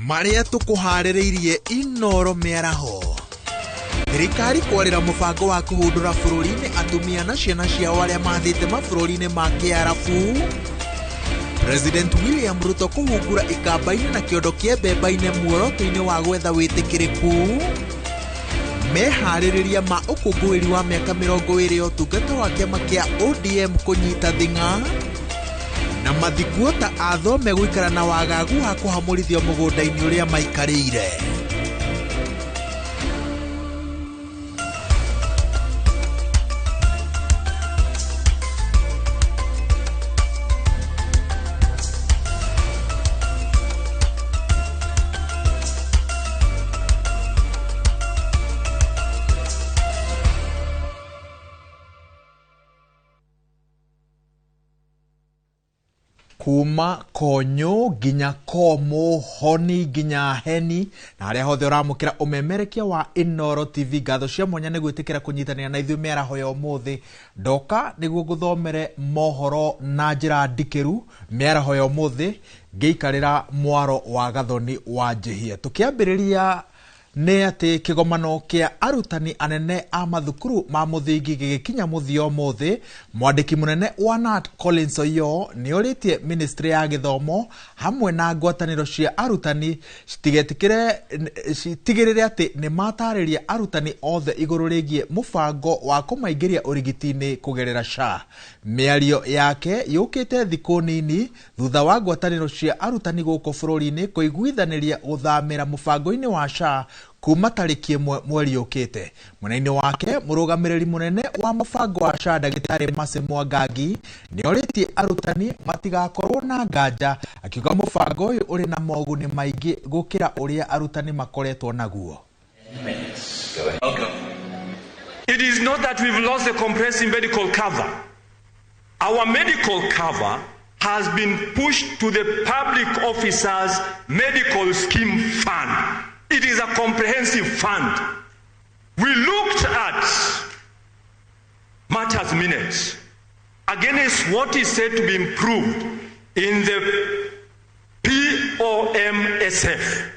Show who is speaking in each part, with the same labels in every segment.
Speaker 1: Marĩa tũkũharĩrĩirie Inoro mĩaraho. Thirikari kwarĩra mũbango wa kũhũndũra bũrũri-inĩ atumia na ciana ciao arĩa mathĩte mabũrũri-inĩ ma Kĩarabu. President William Ruto kũhungura ikamba-inĩ na kĩondo kĩa mbemba-inĩ muoroto-inĩ wa gwetha wĩtĩkĩrĩku. Meharĩrĩria ma ũkũngũĩri wa mĩaka 20 ya ũtungata wa kĩama kĩa ODM kũnyita thing'a. Na mathikuota a thome gũikara na wagagu wa kũhamũrithio mũgũnda-inĩ ũrĩa maikarĩire. Kuma konyo nginya komo honi nginya heni na haria hothe uramukira umemerekia wa Inoro TV. Ngatho cia mwanya nĩ gwĩtĩkĩra kũnyitanĩra na ithuĩ mĩaraho ya ũmũthĩ. Ndoka nĩguo ngũthomere mohoro na njĩra ndikĩru mĩaraho ya ũmũthĩ ngĩikarĩra mwaro wa Gathoni wa Njihia. Tũkĩambĩrĩria nĩ atĩ kĩgomano kĩa arutani anene a mathukuru ma mũthingi gĩgĩkinya mũthia ũmũthĩ, mwandĩki mũnene wa KNUT Collins Oyoo nĩorĩtie ministry ya gĩthomo hamwe na ngwatanĩro cia arutani citigĩrĩre atĩ nĩ matarĩria arutani othe igũrũ rĩgiĩ mũbango wa kũmaingĩria ũrigiti-inĩ kũgerera SHA. Mĩario yake yũkĩte thikũ nini thutha wa ngwatanĩro cia arutani gũkũ bũrũri-inĩ kũiguithanĩria gũthamĩra mũbango-inĩ wa SHA kuma tarĩki 1 mweri ũkĩte. Mwena-inĩ wake mũrũgamĩrĩri mũnene wa mũbango wa SHA ndagĩtarĩ Mercy Mwangangi nĩorĩtie arutani matigakorwo na nganja, akiuga mũbango ũyũ ũrĩ na moguni maingĩ gũkĩra ũrĩa arutani makoretwo naguo.
Speaker 2: It is not that we've lost the comprehensive medical cover. Our medical cover has been pushed to the Public Officers Medical Scheme Fund. It is a comprehensive fund. We looked at matters minutes against what is said to be improved in the POMSF.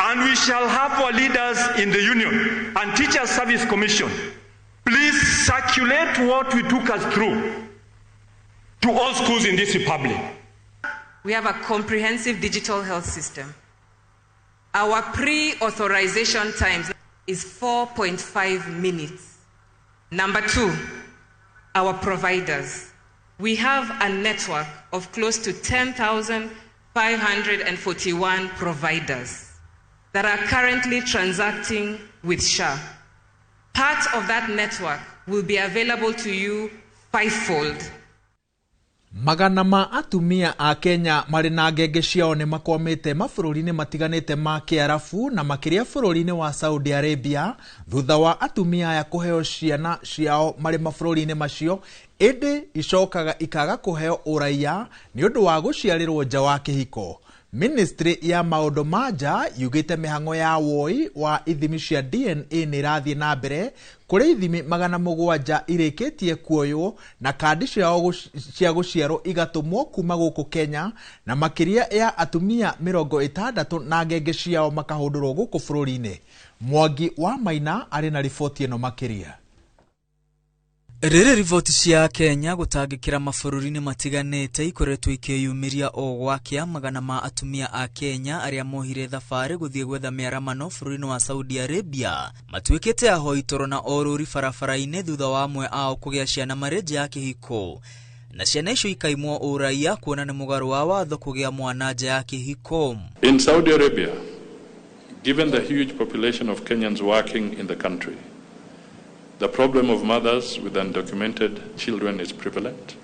Speaker 2: And we shall have our leaders in the union and Teacher Service Commission. Please circulate what we took us through to all schools in this republic.
Speaker 3: We have a comprehensive digital health system. Our pre-authorization times is 4.5 minutes. Number 2, our providers. We have a network of close to 10,541 providers that are currently transacting with SHA. Part of that network will be available to you fivefold.
Speaker 1: Magana ma atumia a Kenya marĩ na ngenge ciao nĩ makwamĩte mabũrũri-inĩ matiganĩte ma Kĩarabu na makĩria bũrũri-inĩ wa Saudi Arabia thutha wa atumia aya kũheo ciana ciao marĩ mabũrũri-inĩ macio, ĩndĩ icokaga ikaga kũheo ũraiya nĩ ũndũ wa gũciarĩrwo nja wa kĩhiko. Ministry ya maũndũ ma nja yugĩte mĩhang'o ya woi wa ithimi cia DNA nĩ ĩrathiĩ na mbere kũrĩ ithimi 700 irĩkĩtie kuoywo na kandi ciao cia gũciarwo igatũmwo kuma gũkũ Kenya, na makĩria ya atumia 60 na ngenge ciao makahũndũrwo gũkũ bũrũri-inĩ. Mwangi wa Maina arĩ na riboti ĩno makĩria.
Speaker 4: Rĩrĩ riboti cia Kenya gũtangĩkĩra mabũrũri-inĩ matiganĩte ikoretwo ikĩyumĩria o gwakĩa magana ma atumia a Kenya arĩa mohire thabarĩ gũthiĩ gwetha mĩaramano bũrũri-inĩ wa Saudi Arabia matuĩkĩte ahoi toro na orũri barabara-inĩ thutha wa amwe ao kũgĩa ciana marĩ nja ya kĩhiko, na ciana icio ikaimwo ũraiya kuona nĩ mũgarũ wa watho kũgĩa mwana nja ya kĩhiko.
Speaker 5: In Saudi Arabia, given the huge population of Kenyans working in the country, the problem of mothers with undocumented children is prevalent,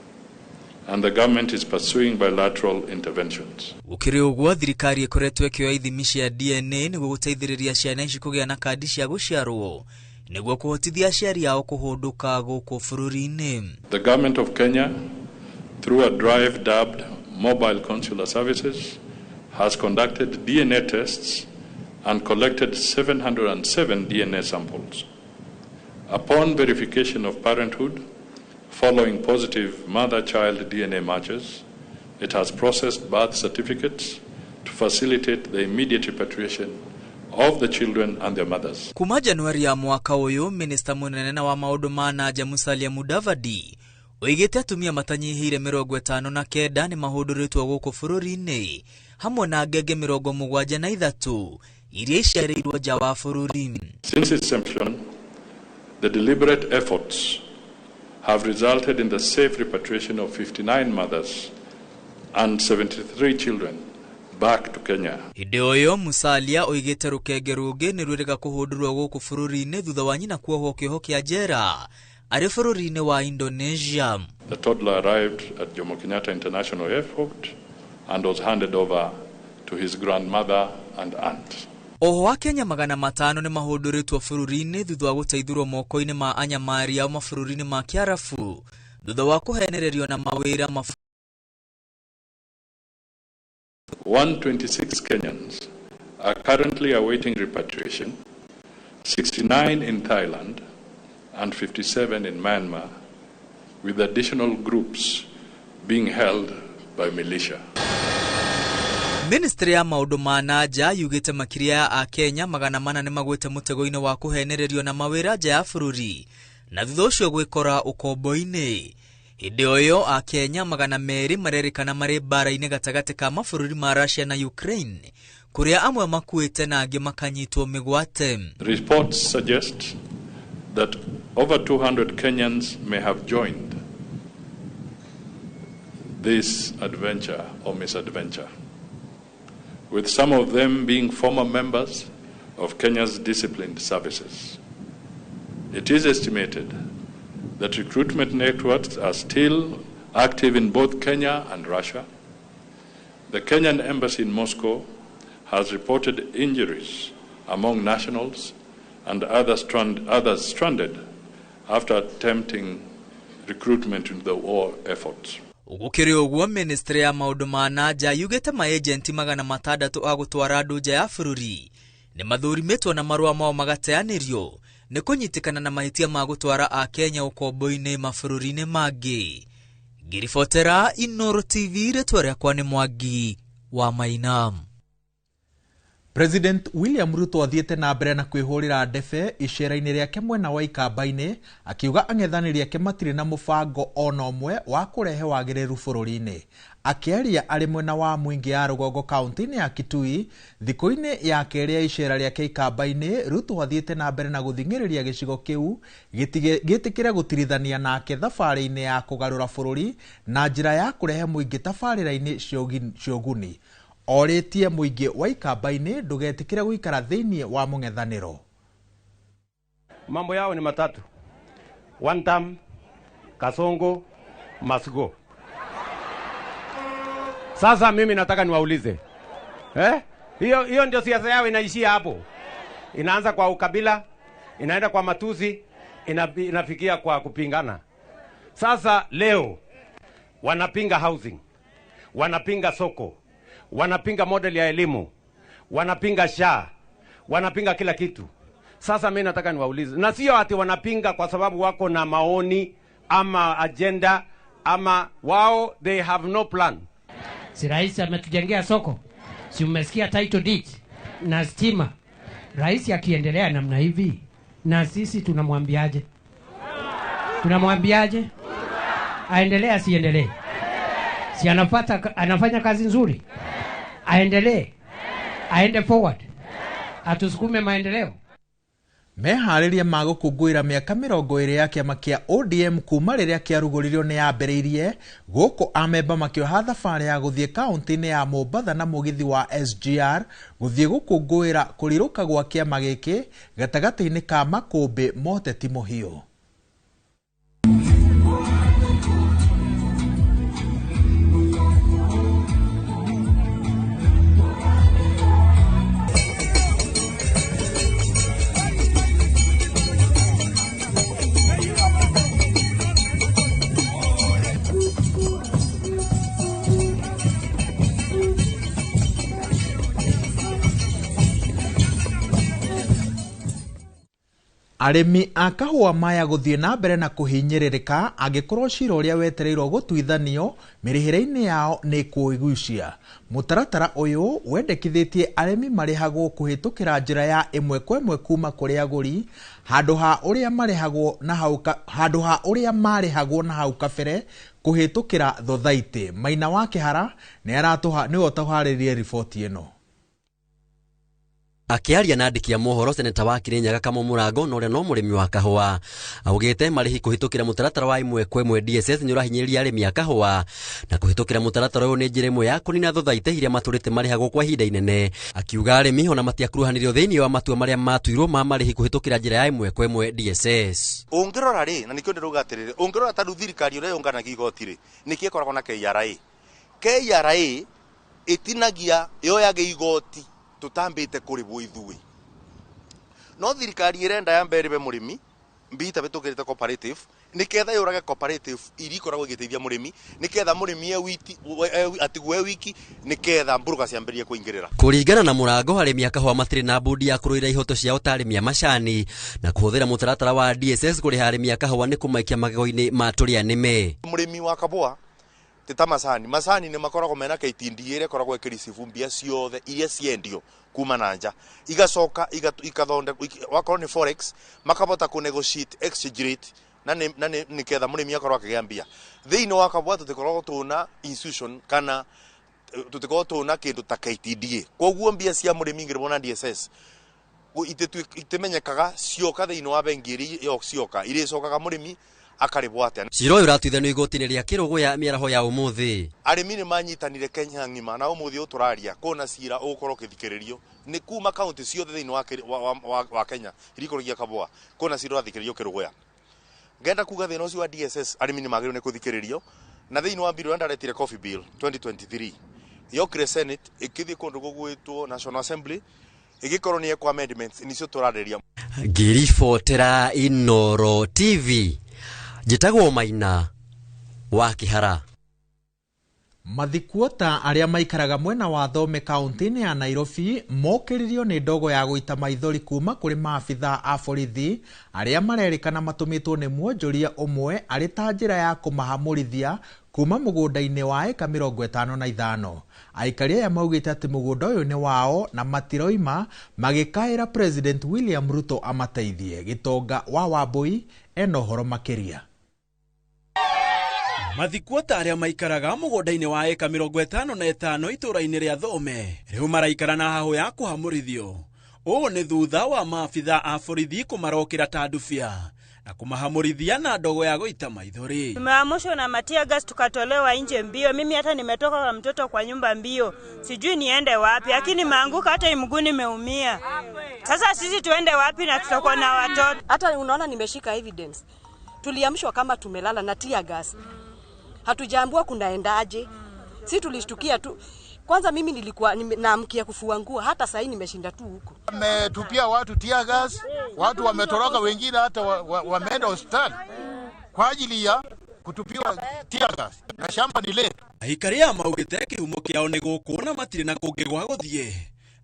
Speaker 5: and the government is pursuing bilateral interventions.
Speaker 4: Gũkĩrĩ ũguo, thirikari ĩkoretwo ĩkĩoya ithimi cia DNA nĩguo gũteithĩrĩria ciana ici kũgĩa na kandi cia gũciarwo nĩguo kũhotithia aciari ao kũhũndũka gũkũ bũrũri-inĩ.
Speaker 5: The government of Kenya, through a drive dubbed Mobile Consular Services, has conducted DNA tests and collected 707 DNA samples. Upon verification of parenthood, following positive mother-child DNA matches, it has processed birth certificates to facilitate the immediate repatriation of the children and their mothers.
Speaker 4: Kuma Januari ya mwaka ũyũ, minista mũnene na wa maũndũ ma nanja Musalia Mudavadi oigĩte atumia matanyihĩire 59 nĩ mahũndũrĩtwo gũkũ bũrũri-inĩ hamwe na ngenge 73 iria iciarĩirwo nja wa bũrũri.
Speaker 5: Since inception, the deliberate efforts have resulted in the safe repatriation of 59 mothers and 73 children back to Kenya.
Speaker 4: Hĩndĩ o ĩyo Musalia oigĩte rũkenge rũngĩ nĩ rwĩrĩga kũhũndũrwo gũkũ bũrũri-inĩ thutha wa nyina kuohwo kĩoho kĩa njera arĩ bũrũri-inĩ wa Indonesia.
Speaker 5: The toddler arrived at Jomo Kenyatta International Airport and was handed over to his grandmother and aunt.
Speaker 4: Oho Akenya 500 nĩ mahũndũrĩtwo bũrũri-inĩ thutha wa gũteithũrwo moko-inĩ ma anyamari ao mabũrũri-inĩ ma Kĩarabu thutha wa kũhenererio na mawĩra
Speaker 5: 126 Kenyans are currently awaiting repatriation, 69 in Thailand and 57 in Myanmar, with additional groups being held by militia.
Speaker 4: Ministry ya maũndũ ma nanja yugĩte makĩria ya Akenya 400 nĩ magwĩte mũtego-inĩ wa kũhenererio na mawĩra nja ya bũrũri na thutha ũcio gwĩkora ũkombo-inĩ. Hĩndĩ o ĩyo Akenya 200 marerĩkana marĩ mbara-inĩ gatagatĩ ka mabũrũri ma Russia na Ukraine kũrĩa amwe makuĩte na angĩ makanyitwo mĩgwate.
Speaker 5: Reports suggest that over 200 Kenyans may have joined this adventure or misadventure, with some of them being former members of Kenya's disciplined services. It is estimated that recruitment networks are still active in both Kenya and Russia. The Kenyan embassy in Moscow has reported injuries among nationals and others stranded after attempting recruitment into the war efforts.
Speaker 4: Gũkĩrĩ ũguo, ministry ya maũndũ ma nanja yugĩte maejenti 600 a gũtwara andũ nja ya bũrũri nĩ mathũrimĩtwo na marũa mao magateanĩrio nĩ kũnyitĩkana na mahĩtia ma gũtwara Akenya ũkombo-inĩ mabũrũri-inĩ mangĩ. Ngĩribotera Inooro TV, rĩtwa rĩakwa nĩ Mwangi wa Maina.
Speaker 1: President William Ruto athiĩte na mbere na kwĩhũrĩra ndebe icera-inĩ rĩake mwena wa Ikamba-inĩ akiuga ang'ethanĩri ake matirĩ na mũbango ona ũmwe wa kũrehe wagĩrĩru bũrũri-inĩ. Akĩaria arĩ mwena wa Mwingi ya Rũgongo kaunti-inĩ ya Kitui thikũ-inĩ ya kerĩ ya icera rĩake Ikamba-inĩ, Ruto athiĩte na mbere na gũthing'ĩrĩria gĩcigo kĩu gĩtĩkĩre gũtirithania nake thabarĩ-inĩ ya kũgarũra bũrũri na njĩra ya kũrehe mũingĩ tabarĩra-inĩ cia ũguni. Orĩtie mũingĩ wa Ikamba-inĩ ndũgetĩkĩre gũikara thĩinĩ wa mũng'ethanĩro.
Speaker 6: Mambo yao ni matatu: one term, Kasongo, must go. Sasa mimi nataka niwaulize, hiyo ndio siasa yao inaishia hapo. Inaanza kwa ukabila, inaenda kwa matusi, inafikia kwa kupingana. Sasa leo wanapinga housing, wanapinga soko, wanapinga model ya elimu, wanapinga SHA, wanapinga kila kitu. Sasa mimi nataka niwaulize, na sio ati wanapinga kwa sababu wako na maoni ama agenda ama wao, they have no plan.
Speaker 7: Si rais ametujengea soko, si umesikia title deed na stima. Rais akiendelea namna hivi, na sisi tunamwambiaje? Tunamwambiaje? Aendelee asiendelee? Si anafanya kazi nzuri? Aendelee, aende forward, atusukume maendeleo.
Speaker 1: Meharĩria ma gũkũngũĩra mĩaka 20 ya kĩama kĩa ODM kuma rĩrĩa kĩarugũririo nĩ yambĩrĩirie gũkũ amemba makĩoha thabarĩ ya gũthiĩ kaunti-inĩ ya Mombatha na mũgithi wa SGR gũthiĩ gũkũngũĩra kũrirũka gwa kĩama gĩkĩ gatagatĩ-inĩ ka makũmbĩ moteti mũhiũ. Arĩmi a kahũa maya gũthiĩ na mbere na kũhinyĩrĩrĩka angĩkorwo cira ũrĩa wetereirwo gũtuithanio mĩrĩhĩre-inĩ yao nĩ kũigucia. Mũtaratara ũyũ wendekithĩtie arĩmi marĩhagwo kũhĩtũkĩra njĩra ya ĩmwe kwa ĩmwe kuma kũrĩ agũri handũ ha ũrĩa marĩhagwo na hau handũ ha ũrĩa marĩhagwo na hau kabere kũhĩtũkĩra thothaitĩ. Maina wa Kĩhara nĩwe ũtũharĩrĩirie riboti ĩno.
Speaker 8: Akiaria na andĩki a mohoro, seneta wa Kirinyaga Kamau Mũrango na ũrĩa no mũrĩmi wa kahũa augĩte marĩhi kũhĩtũkĩra mũtaratara wa ĩmwe kwa ĩmwe DSS nĩ ũrahinyĩrĩria arĩmi a kahũa, na kũhĩtũkĩra mũtaratara ũyũ nĩ njĩra ĩmwe ya kũnina thothaitĩ iria matũrĩte marĩhagwo kwa ihinda inene. Akiuga arĩmi ona matiakuruhanirio thĩinĩ wa matua marĩa matuirwo ma marĩhi kũhĩtũkĩra njĩra ya ĩmwe kwa ĩmwe DSS.
Speaker 9: Ũngĩrora rĩ, na nĩkĩo ndĩrauga atĩrĩrĩ, ũngĩrora ta rĩu thirikari ũrĩa yũnganagia igoti rĩ, nĩkĩo ĩkoragwo na KRA. KRA ĩtinagia yoyage igoti tutambite kuribwo ithuĩ, no thirikari ĩrenda yambe ĩrĩbe mũrĩmi mbita bĩtũkĩrĩte cooperative nĩketha yũrage cooperative iria ikoragwo igĩteithia mũrĩmi, nĩketha mũrĩmi atigwo e wiki, nĩketha mburuga ciambĩrĩrie kũingĩrĩra.
Speaker 8: Kũringana na Mũrango, arĩmi a kahũa matirĩ na budi ya kũrũĩra ihoto ciao ta arĩmi a macani, na kũhũthĩra mũtaratara wa DSS kũrĩha arĩmi a kahũa nĩ kũmaikia magego-inĩ ma tũrĩa nĩme.
Speaker 9: Mũrĩmi wa kahũa ta macani, macani nĩ makoragwo mena KTDA ĩrĩa ĩkoragwo ĩkĩricibu mbia ciothe iria ciendio kuma na nja, igacoka ikathondekwo, wakorwo nĩ forex makabota kũ negotiate exchange rate na nĩketha mũrĩmi akorwo akĩgĩa mbia. Thĩinĩ wa kahũa tũtikoragwo tũna institution kana tũtikoragwo tũna kĩndũ ta KTDA, koguo mbia cia mũrĩmi ingĩrĩmwo na DSS itimenyekaga cioka thĩinĩ wa bengi iria cioka irĩcokaga mũrĩmi akarĩbwo atĩa.
Speaker 8: Cira ũyũ ũratuithanio igoti-inĩ rĩa Kĩrũgũya mĩaraho ya ũmũthĩ.
Speaker 9: Arĩmi nĩ manyitanire Kenya ng'ima na ũmũthĩ ũyũ tũraria kũna cira ũgũkorwo ũkĩthikĩrĩrio nĩ kuma kaunti ciothe thĩinĩ wa Kenya iria ikũragia kahũa, kũna cira ũrathikĩrĩrio Kĩrũgũya. Ngenda kuga thĩna ũcio wa DSS arĩmi nĩ magĩrĩirwo nĩ kũthikĩrĩrio, na thĩinĩ wa bill ũrĩa ndaretire Coffee Bill 2023 yokire Senate ĩkĩthiĩ kũndũ gũgwĩtwo National Assembly ĩgĩkorwo nĩ ĩkwo amendments nicio tũrarĩrĩria.
Speaker 8: Ngĩribotera Inooro TV, njĩtagwo Maina wa Kĩhara.
Speaker 1: Mathikuota arĩa maikaraga mwena wa Thome kaunti-inĩ ya Nairobi mokĩrĩrio nĩ ndogo ya gũita maithori kuma kũrĩ maabithaa a borithi arĩa marerĩkana matũmĩtwo nĩ mwonjoria ũmwe arĩ ta njĩra ya kũmahamũrithia kuma mũgũnda-inĩ wa eka 55. Aikari aya maugĩte atĩ mũgũnda ũyũ nĩ wao na matiroima magĩkaĩra President William Ruto amateithie. Gĩtonga wa Wambui ena ũhoro makĩria.
Speaker 10: Mathikuota arĩa maikaraga mũgũnda-inĩ wa eka 55 itũũra-inĩ rĩa Thome rĩu maraikara na hahũ ya kũhamũrithio. Ũũ nĩ thutha wa maabithaa a borithi kũmarokĩra ta ndubia na kũmahamũrithia na ndogo ya gũita maithori.
Speaker 11: Tumeamshwa na matia gas tukatolewa nje mbio. Mimi hata nimetoka kwa mtoto kwa nyumba mbio, sijui niende wapi, lakini nimeanguka hata mguu nimeumia. Sasa sisi tuende wapi na tutakuwa na watoto?
Speaker 12: Hata unaona nimeshika evidence. Tuliamshwa kama tumelala na tear gas. Hatujaambiwa kunaendaje. Si tulishtukia tu. Kwanza mimi nilikuwa naamkia kufua nguo, hata sasa nimeshinda tu huko.
Speaker 13: Wametupia watu tear gas, watu wametoroka, wengine hata wameenda hospitali kwa ajili ya kutupiwa tear gas. Na shamba ni letu.
Speaker 10: Aikari a maugĩte kĩhumo kĩao nĩ gũkũ na matirĩ na kũngĩ gwa gũthiĩ.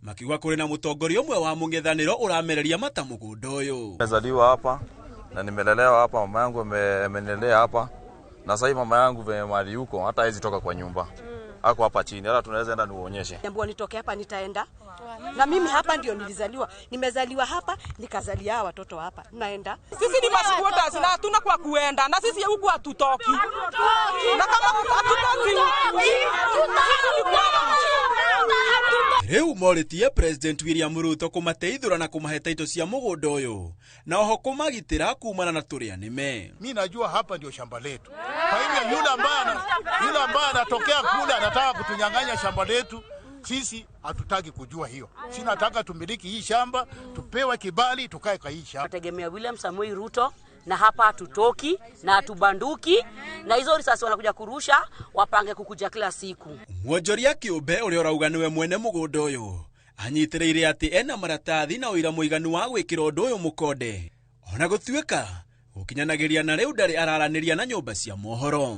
Speaker 10: Makiuga kũrĩ na mũtongoria ũmwe wa mũng'ethanĩro ũramereria mata mũgũnda ũyũ.
Speaker 14: Nimezaliwa hapa na nimelelewa hapa, mama yangu amenilea hapa. Na sasa mama yangu venye mali huko hata hawezi toka kwa nyumba. Ako hapa chini, hata tunaweza enda niuonyeshe.
Speaker 12: Niambiwa nitoke hapa nitaenda. Na mimi hapa ndio nilizaliwa. Nimezaliwa hapa, nikazalia watoto hapa. Naenda.
Speaker 15: Sisi ni masquatters na hatuna kwa kuenda. Na sisi huku hatutoki. Na kama hatutoki huku.
Speaker 10: Rĩu morĩtie President William Ruto kũmateithũra na kũmahe taito cia mũgũnda ũyũ na oho kũmagitĩra kumana na tũrĩa nĩme.
Speaker 13: Mimi najua hapa ndio shamba letu. Kwa hivyo yule ambaye anatokea kule anataka kutunyang'anya shamba letu, sisi hatutaki kujua hiyo. Sisi nataka tumiliki hii shamba, tupewe kibali tukae kwa hii shamba.
Speaker 16: Tutegemea William Samoei Ruto na hapa hatutoki na hatubanduki, na hizo risasi wanakuja kurusha wapange kukuja kila siku.
Speaker 10: Mwonjoria kĩũmbe ũrĩa ũrauga nĩwe mwene mũgũnda ũyũ anyitĩrĩire atĩ ena maratathi na ũira mũiganu wa gwĩkĩra ũndũ ũyũ mũkonde, ona gũtuĩka gũkinyanagĩria na rĩu ndarĩ araranĩria na nyũmba cia mohoro.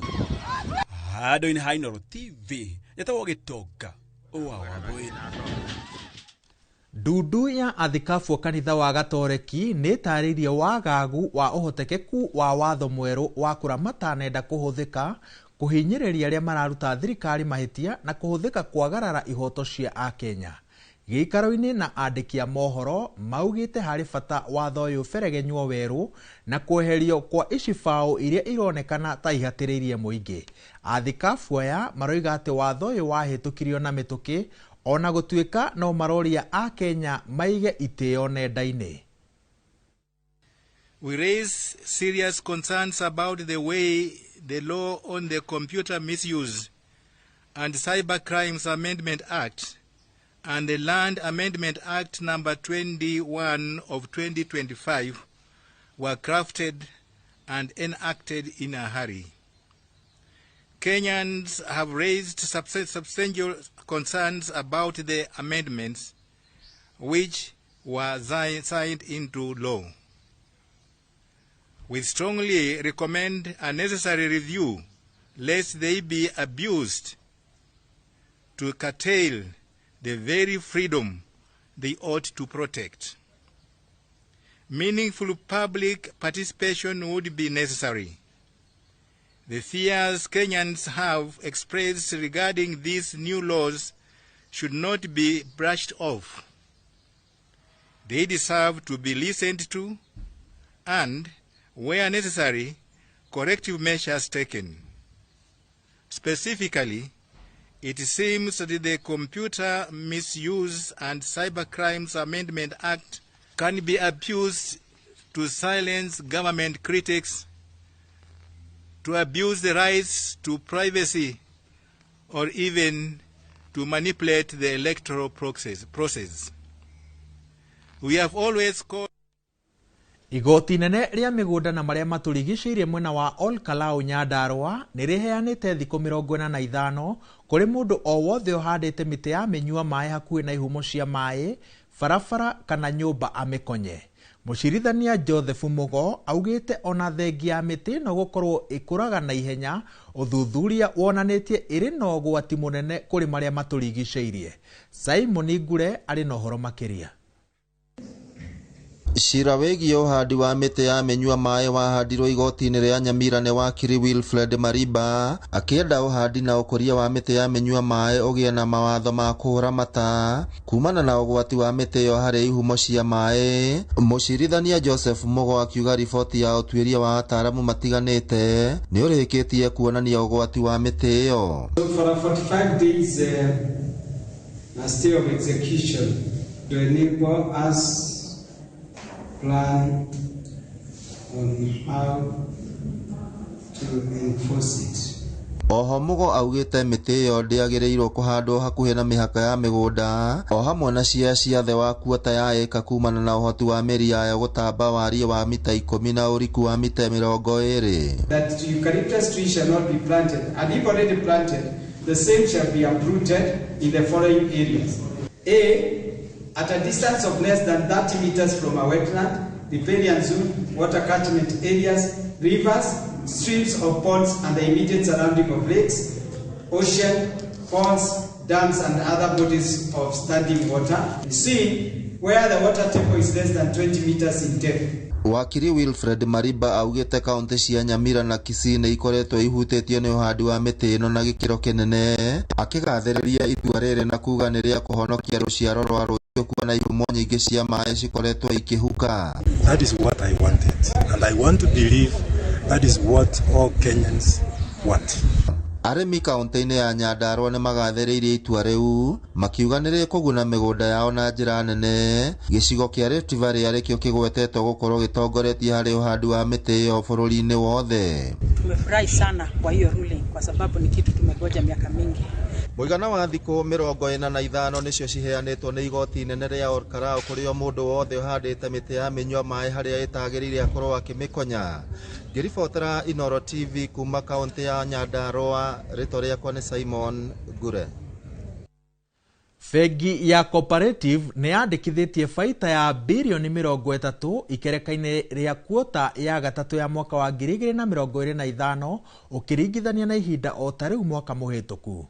Speaker 10: Handũ-inĩ ha Inooro TV, njĩtagwo Gĩtonga wa Wambui.
Speaker 1: Ndundu ya athikabu kanitha wa Gatoreki nĩ ĩtarĩirie wagagu wa ũhotekeku wa watho mwerũ wa kũramata nenda kũhũthĩka kũhinyĩrĩria arĩa mararuta thirikari mahĩtia na kũhũthĩka kwagarara ihoto cia akenya. Gĩikaro-inĩ na andĩki a mohoro maugĩte harĩ bata watho ũyũ ũberegenywo werũ na kweherio kwa icibaũ iria ironekana ta ihatĩrĩirie mũingĩ. Athikabu aya maroiga atĩ watho ũyũ wahĩtũkirio na mĩtũkĩ ona gũtuĩka no maroria akenya maige itĩo nenda-inĩ.
Speaker 17: We raise serious concerns about the way the law on the Computer Misuse and Cyber Crimes Amendment Act and the Land Amendment Act number 21 of 2025 were crafted and enacted in a hurry. Kenyans have raised substantial concerns about the amendments which were signed into law. We strongly recommend a necessary review lest they be abused to curtail the very freedom they ought to protect. Meaningful public participation would be necessary. The fears Kenyans have expressed regarding these new laws should not be brushed off. They deserve to be listened to and, where necessary, corrective measures taken. Specifically, it seems that the Computer Misuse and Cybercrimes Amendment Act can be abused to silence government critics, to abuse the rights to privacy, or even to manipulate the electoral process. We have always called
Speaker 1: Igoti inene rĩa mĩgũnda na marĩa matũrigicĩirie mwena wa Ol Kalou Nyandarua nĩ rĩheanĩte thikũ 45 kũrĩ mũndũ o wothe ũhandĩte mĩtĩ ya mĩnyua maĩ hakuhĩ na ihumo cia maĩ, barabara kana nyũmba amĩkonye. Mũcirithania Joseph Mugo augĩte ona thengia ya mĩtĩ ĩno gũkorwo ĩkũraga na ihenya, ũthuthuria wonanĩtie ĩrĩ na ũgwati mũnene kũrĩ marĩa matũrigicĩirie. Simon Ngure arĩ na ũhoro makĩria.
Speaker 18: Cira wĩgiĩ ũhandi wa mĩtĩ ya mĩnyua maĩ wahandirwo igoti-inĩ rĩa Nyamira nĩ wakiri Wilfred Mariba akĩenda ũhandi na ũkũria wa mĩtĩ ya mĩnyua maĩ ũgĩe na mawatho ma kũramata kumana na ũgwati wa mĩtĩ ĩyo harĩ ihumo cia maĩ. Mũcirithania Joseph Mugo akiuga riboti ya ũtuĩria wa ataaramu matiganĩte nĩ ũrĩkĩtie kuonania ũgwati wa mĩtĩ ĩyo.
Speaker 19: So for a 45 days a stay of execution to enable us plan on how to enforce it.
Speaker 18: Oho Mugo augĩte mĩtĩ ĩyo ndĩagĩrĩirwo kũhandwo hakuhĩ na mĩhaka ya mĩgũnda o hamwe na cia ciathe wa kuota ya ĩka kumana na ũhoti wa mĩri yayo gũtamba wariĩ wa mita 10 na ũriku wa mita 20.
Speaker 19: That eucalyptus tree shall not be planted, and if already planted, the same shall be uprooted in the following areas. A, at a distance of less than 30 meters from a wetland, riparian zone, water catchment areas, rivers, streams or ponds, and the immediate surrounding of lakes, ocean, ponds, dams, and other bodies of standing water. C, where the water table is less than 20 meters in depth.
Speaker 18: Wakiri Wilfred Mariba augĩte kaunti cia Nyamira na Kisii nĩ ikoretwo ihutĩtio nĩ ũhandi wa mĩtĩ ĩno na gĩkĩro kĩnene, akĩgathĩrĩria itua rĩrĩ na kuga nĩ rĩa kũhonokia rũciaro rwa rũciũ kuona ihumo nyingĩ cia maĩ cikoretwo ikĩhuka.
Speaker 20: That is what I wanted, and I want to believe that is what all Kenyans want.
Speaker 18: Arĩmi kaunti-inĩ ya Nyandarua nĩ magathĩrĩirie itua rĩu makiuga nĩ rĩkũguna mĩgũnda yao na njĩra nene. Gĩcigo kĩa Rift Valley arĩkĩo kĩgwetetwo gũkorwo gĩtongoretie harĩ ũhandi wa mĩtĩ ĩyo bũrũri-inĩ wothe.
Speaker 21: Tumefurahi sana kwa hiyo ruling kwa sababu ni kitu tumegoja miaka mingi.
Speaker 18: Mũigana wa thikũ 45 nĩcio ciheanĩtwo nĩ igoti inene rĩa Ol Kalou kũrĩ o mũndũ wothe ũhandĩte mĩtĩ ya mĩnyua maĩ harĩa ĩtagĩrĩire akorwo akĩmĩkonya. Ngĩribotera Inooro TV kuma kaunti ya Nyandarua, rĩtwa rĩakwa nĩ Simon Ngure.
Speaker 1: Bengi ya Cooperative nĩ yandĩkithĩtie baita ya birioni 30 ikereka-inĩ rĩa kuota ya gatatũ ya mwaka wa 2025 ũkĩringithania na ihinda o ta rĩu mwaka mũhĩtũku.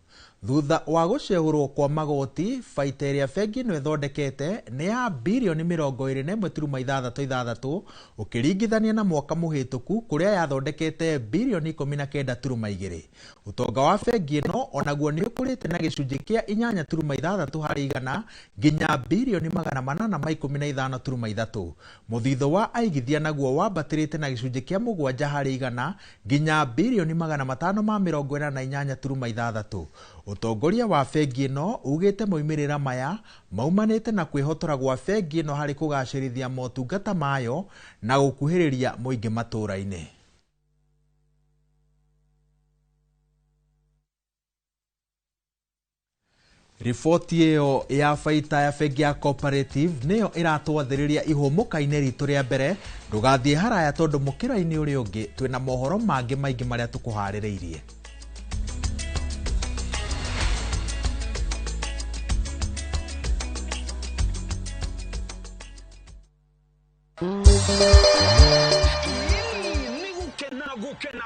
Speaker 1: Thutha wa gũcehũrwo kwa magoti, baita ĩrĩa bengi ĩno ĩthondekete nĩ ya birioni 21.66 ũkĩringithania na mwaka mũhĩtũku kũrĩa yathondekete birioni 19.2. Ũtonga wa bengi ĩno onaguo nĩ ũkũrĩte na gĩcunjĩ kĩa 8.6 harĩ igana nginya birioni 815.3. Mũthithũ wa aigithia naguo wambatĩrĩte na gĩcunjĩ kĩa 7 harĩ igana nginya birioni 548.6. Ũtongoria wa bengi ĩno ugĩte moimĩrĩra maya maumanĩte na kwĩhotora gwa bengi ĩno harĩ kũgacĩrithia motungata mayo na gũkuhĩrĩria mũingĩ matũũra-inĩ. Riboti ĩyo ya baita ya bengi ya Cooperative nĩyo ĩratwathĩrĩria ihũmũka-inĩ ritũ rĩa mbere. Ndũgathiĩ haraya tondũ mũkĩra-inĩ ũrĩa ũngĩ twĩna mohoro mangĩ maingĩ marĩa tũkũharĩrĩirie.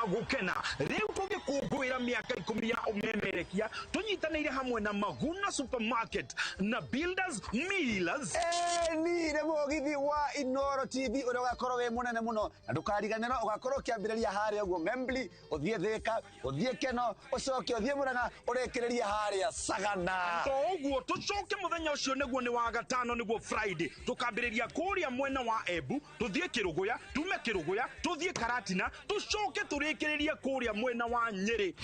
Speaker 2: Gukena riu tugikungwira miaka 10 ya umemerekia tunyitanire hamwe na Maguna Supermarket na Builders Millers.
Speaker 22: Ni mugithi wa Inoro TV uria ugakorwo wi munene muno na ndukariganirwo ugakorwo ukiambiriria haria uguo Membli, uthie Thika, uthie Keno, ucoke uthie Murang'a, urikiririe haria Sagana.
Speaker 2: To uguo tucoke muthenya ucio niguo ni wa gatano niguo Friday tukambiriria kuria mwena wa Embu, tuthie Kiruguya, tume Kiruguya, tuthie Karatina, tucoke turikiririe kuria mwena wa Nyeri.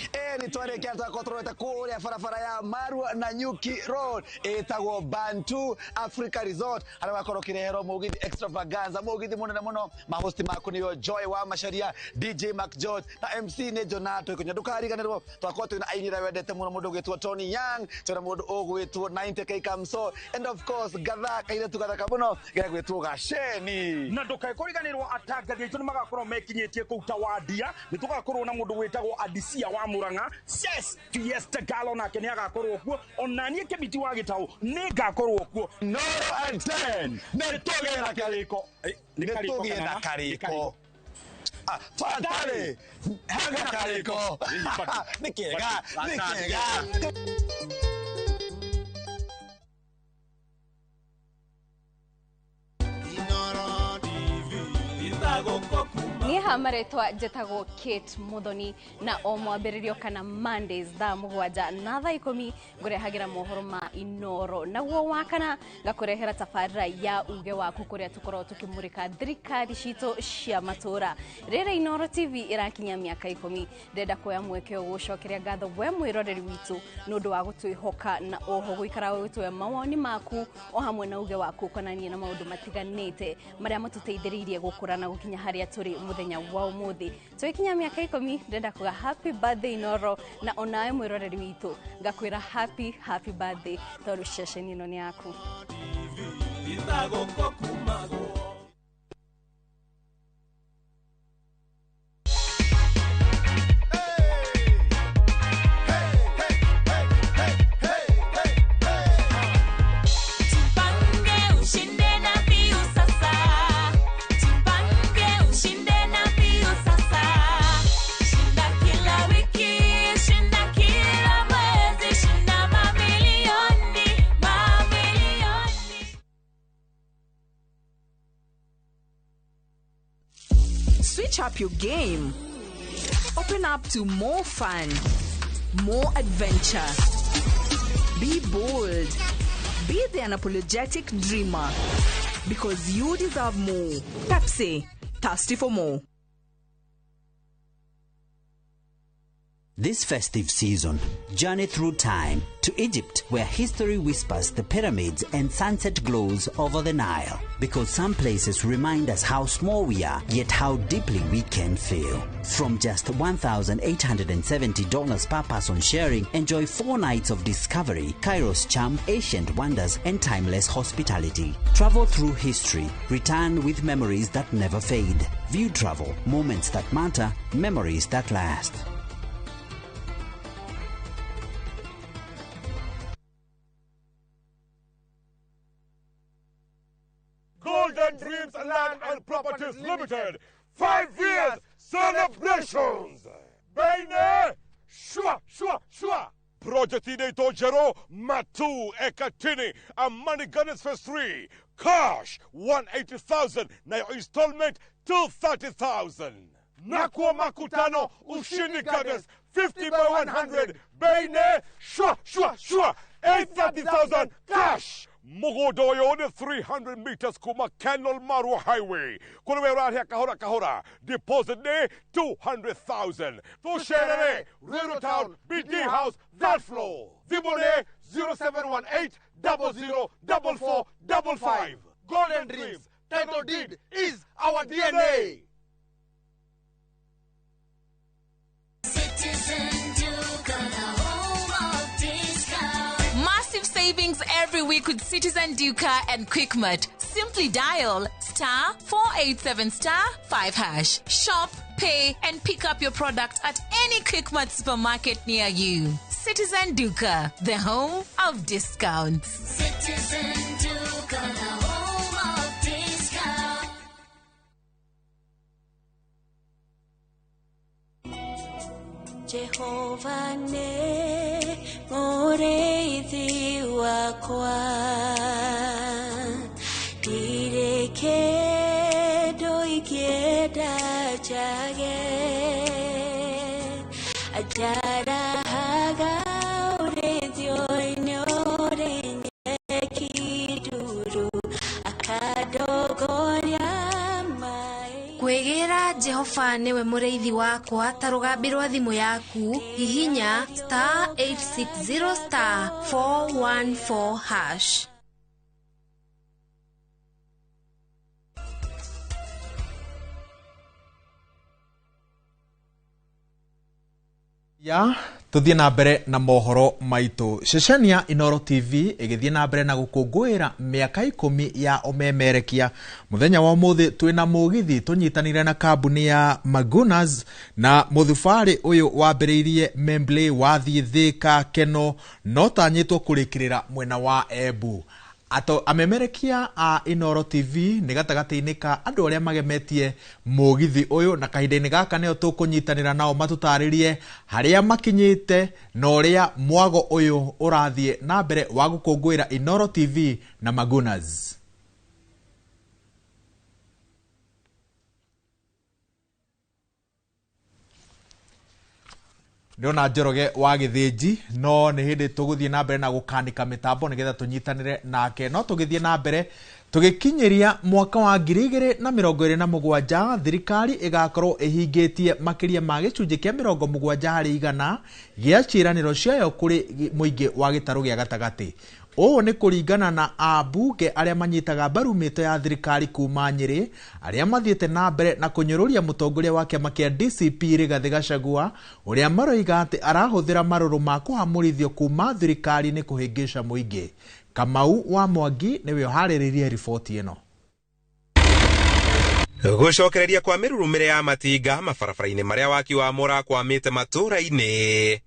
Speaker 22: Ni twarikia twakorwo turorete kuria barabara ya Marua na Nyuki Road itagwo Bantu Africa Resort haria wakorwo ukireherwo mugithi extravaganza, mugithi munene muno. Mahosti maku niyo Joy wa Macharia, DJ Mac George na MC ni Jonato Ikunya. Ndukariganirwo twakorwo twina aini arĩa wendete muno, mundu ugwitwo Tony Young, twina mundu ugwitwo 90K Kamso, and of course gatha kairetu gathaka muno gegwitwo Gaceni.
Speaker 2: Na ndukariganirwo atangathi aitu nimagakorwo mekinyitie kuu ta Wandia, nitugakorwo na mundu witagwo Adisia wa Murang'a, Ses Fiesta Galo nake ni agakorwo kuo, ona nie Kĩmiti wa Gĩtaũ nĩ ngakorwo kuo.
Speaker 22: No and 10 nĩ tũgĩe na karĩko, nĩ tũgĩe na karĩko. Tafadhali hanga karĩko. Nĩ kĩega, nĩ kĩega.
Speaker 23: Niha maretwa njetagwo Kate Muthoni na o mwambĩrĩrio kana Mondays thaa 7 na thaa 10 ngũrehagĩra mohoro ma Inoro, naguo wakana ngakũrehera tabarĩra ya uge waku kũrĩa tũkoragwo tũkĩmũrĩka thirikari citũ cia matũra. Rĩrĩa Inoro TV ĩrakinya mĩaka 10, ndĩrenda kuoya mweke ũyũ gũcokeria ngatho we mwĩroreri witũ nĩ ũndũ wa gũtwĩhoka na oho gũikara ũgĩtũhe mawoni maku o hamwe na uge waku ũkonainie na maũndũ matiganĩte marĩa matũteithĩrĩirie gũkũra na gũkinya harĩa tũrĩ mũthenya wa ũmũthĩ. Tũgĩkinya mĩaka 10 ndĩrenda kuga happy birthday Inoro, na onawe mwĩroreri witũ ngakwĩra happy happy birthday tondũ ceceni ĩno nĩ yaku.
Speaker 24: Switch up your game. Open up to more fun, more adventure. Be bold. Be the unapologetic dreamer. Because you deserve more. Pepsi, thirsty for more.
Speaker 25: This festive season, journey through time to Egypt, where history whispers the pyramids and sunset glows over the Nile. Because some places remind us how small we are, yet how deeply we can feel. From just $1,870 per person sharing, enjoy 4 nights of discovery, Cairo's charm, ancient wonders, and timeless hospitality. Travel through history, return with memories that never fade. View travel, moments that matter, memories that last.
Speaker 26: Golden Dreams Land and Properties Limited, 5 years celebrations. Baine, shua, shua, shua. Project inaitwa Jero Matu Ekatini Amani Gardens Phase 3 cash 180,000 nayo installment 230,000. Nakuwa makutano Ushindi Gardens 50 by 100 bei shwa shwa shwa 830,000 cash. Mũgũnda ũyũ nĩ 300 meters kuma Kenol Marua Highway kũrĩ we ũrarĩa kahora kahora deposit nĩ 200,000. Tũcerere Ruiru Town BD House third floor. Thimũ nĩ 0718 00 44 55. Golden Dreams title deed is our DNA.
Speaker 24: Massive savings every week with Citizen Duka and Quickmart. Simply dial *487 *5#. Shop, pay, and pick up your product at any Quickmart supermarket near you. Citizen Duka, the home of discounts.
Speaker 3: Citizen Duka, the home of discounts.
Speaker 4: Jehova ne mũrĩithi wakwa, ndirĩ kĩndũ ingĩenda njage, anjarahaga ũrĩithio-inĩ ũrĩ nyeki nduru, akandongoria maĩ.
Speaker 5: Kwĩgĩra Jehova nĩwe mũrĩithi wakwa ta rũgambi rwa thimũ yaku, hihinya *860 *414#.
Speaker 1: Ya tuthie na mbere na mohoro maitu. Ceceni ya Inooro TV igithie na mbere na gukungũĩra mĩaka 10 ya ũmemerekia. Muthenya wa ũmũthĩ twĩna mũgithi tũnyitanĩire na kambuni ya Magunas, na mũthubarĩ ũyũ wambĩrĩirie Membley wathiĩ Thika Keno no tanyĩtwo kũrĩkĩrĩra mwena wa Embu. Ato amemerekia a Inooro TV nĩ gatagatĩ-inĩ ka andũ arĩa magemetie mũgithi ũyũ, na kahinda-inĩ gaka nĩo tũkũnyitanĩra nao matũtarĩrie harĩa makinyĩte na ũrĩa mwago ũyũ ũrathiĩ na mbere wa gũkũngũĩra Inooro TV na Magunas. Ndĩrona Njoroge wa Gĩthĩnji, no nĩ hĩndĩ tũgũthiĩ na mbere na gũkanika mĩtambo nĩgetha tũnyitanĩre nake. No tũgĩthiĩ na mbere tũgĩkinyĩria mwaka wa 2027, thirikari ĩgakorwo ĩhingĩtie makĩria ma gĩcunjĩ kĩa 70% gĩa ciĩranĩro ciayo kũrĩ mũingĩ wa gĩtarũ gĩa gatagatĩ. Ũũ nĩ kũringana na ambunge arĩa manyitaga mbaru mĩto ya thirikari kuma Nyĩrĩ, arĩa mathiĩte na mbere na kũnyũrũria mũtongoria wa kĩama kĩa DCP Rigathĩ Gachagua, ũrĩa maroiga atĩ arahũthĩra marũrũ ma kũhamũrithio kuma thirikari-inĩ kũhĩngĩca mũingĩ. Kamau wa Mwangi nĩwe ũharĩrĩirie riboti ĩno.
Speaker 6: Gũcokereria kwa mĩrurumĩre ya matinga mabarabara-inĩ marĩa waki wa mũrakwamĩte matũũra-inĩ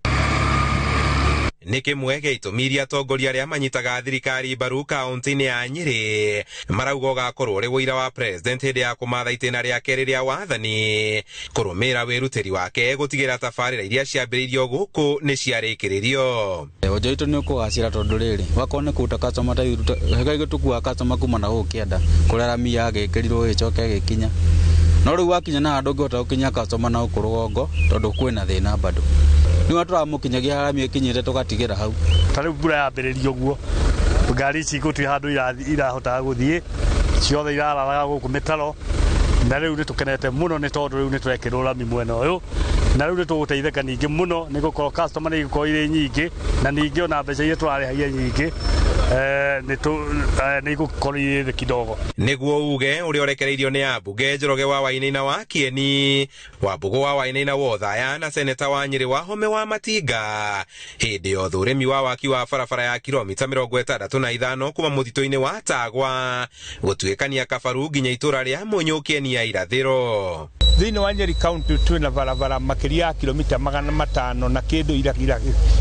Speaker 6: nĩ kĩmwe gĩa itũmi iria atongoria arĩa manyitaga thirikari mbaru kaunti-inĩ ya Nyĩrĩ marauga ũgakorwo ũrĩ ũira wa president hĩndĩ ya kũmatha itĩna rĩake rĩrĩa wathani kũrũmĩrĩra wĩrutĩri wake gũtigĩrĩra tabarĩra iria ciambĩrĩirio gũkũ nĩ ciarĩkĩrĩrio.
Speaker 7: Wonjoria witũ nĩ ũkũgacĩra tondũ rĩrĩ wakorwo nĩ kũruta customer ta ithuĩ tũkuaga customer kuma na gũkũ kĩanda kũrĩa rami yagĩkĩrirwo ĩgĩcoka ĩgĩkinya, no rĩu wakinya na handũ ũngĩhota gũkinya customer na gũkũ rũgongo tondũ kwĩna thĩna bado nĩ tũramũkinyagia harĩa ĩkinyĩte tũgatigĩra hau.
Speaker 9: Ta rĩu mbura yambĩrĩria ũguo ngari ici gũtirĩ handũ irahotaga gũthiĩ, ciothe irararaga gũkũ mĩtaro, na rĩu nĩ tũkenete mũno nĩ tondũ rĩu nĩ twekĩrwo rami mwena ũyũ, na rĩu nĩ tũgũteithĩka ningĩ mũno nĩ gũkorwo customer nĩ igũkorwo irĩ nyingĩ, na ningĩ ona mbeca iria tũrarĩhagia nyingĩ nĩ igũkorwo irĩ thĩ kidogo.
Speaker 6: Nĩguo uge ũrĩa ũrekereirio nĩ ambunge Njoroge wa Wainaina wa Kieni, Wambũgũ wa Wainaina wa Othaya na seneta wa Nyĩrĩ wa Home wa Matinga hĩndĩ ya ũthũrĩmi wa waki wa barabara ya kilomita 65 kuma mũtitũ-inĩ wa Tagwa gũtuĩkania Kabaru nginya itũra rĩa Mũnyũ Kieni ya irathĩro.
Speaker 27: Thĩinĩ wa Nyeri County twĩna barabara makĩria
Speaker 8: Makĩria ya kilomita 500 na kĩndũ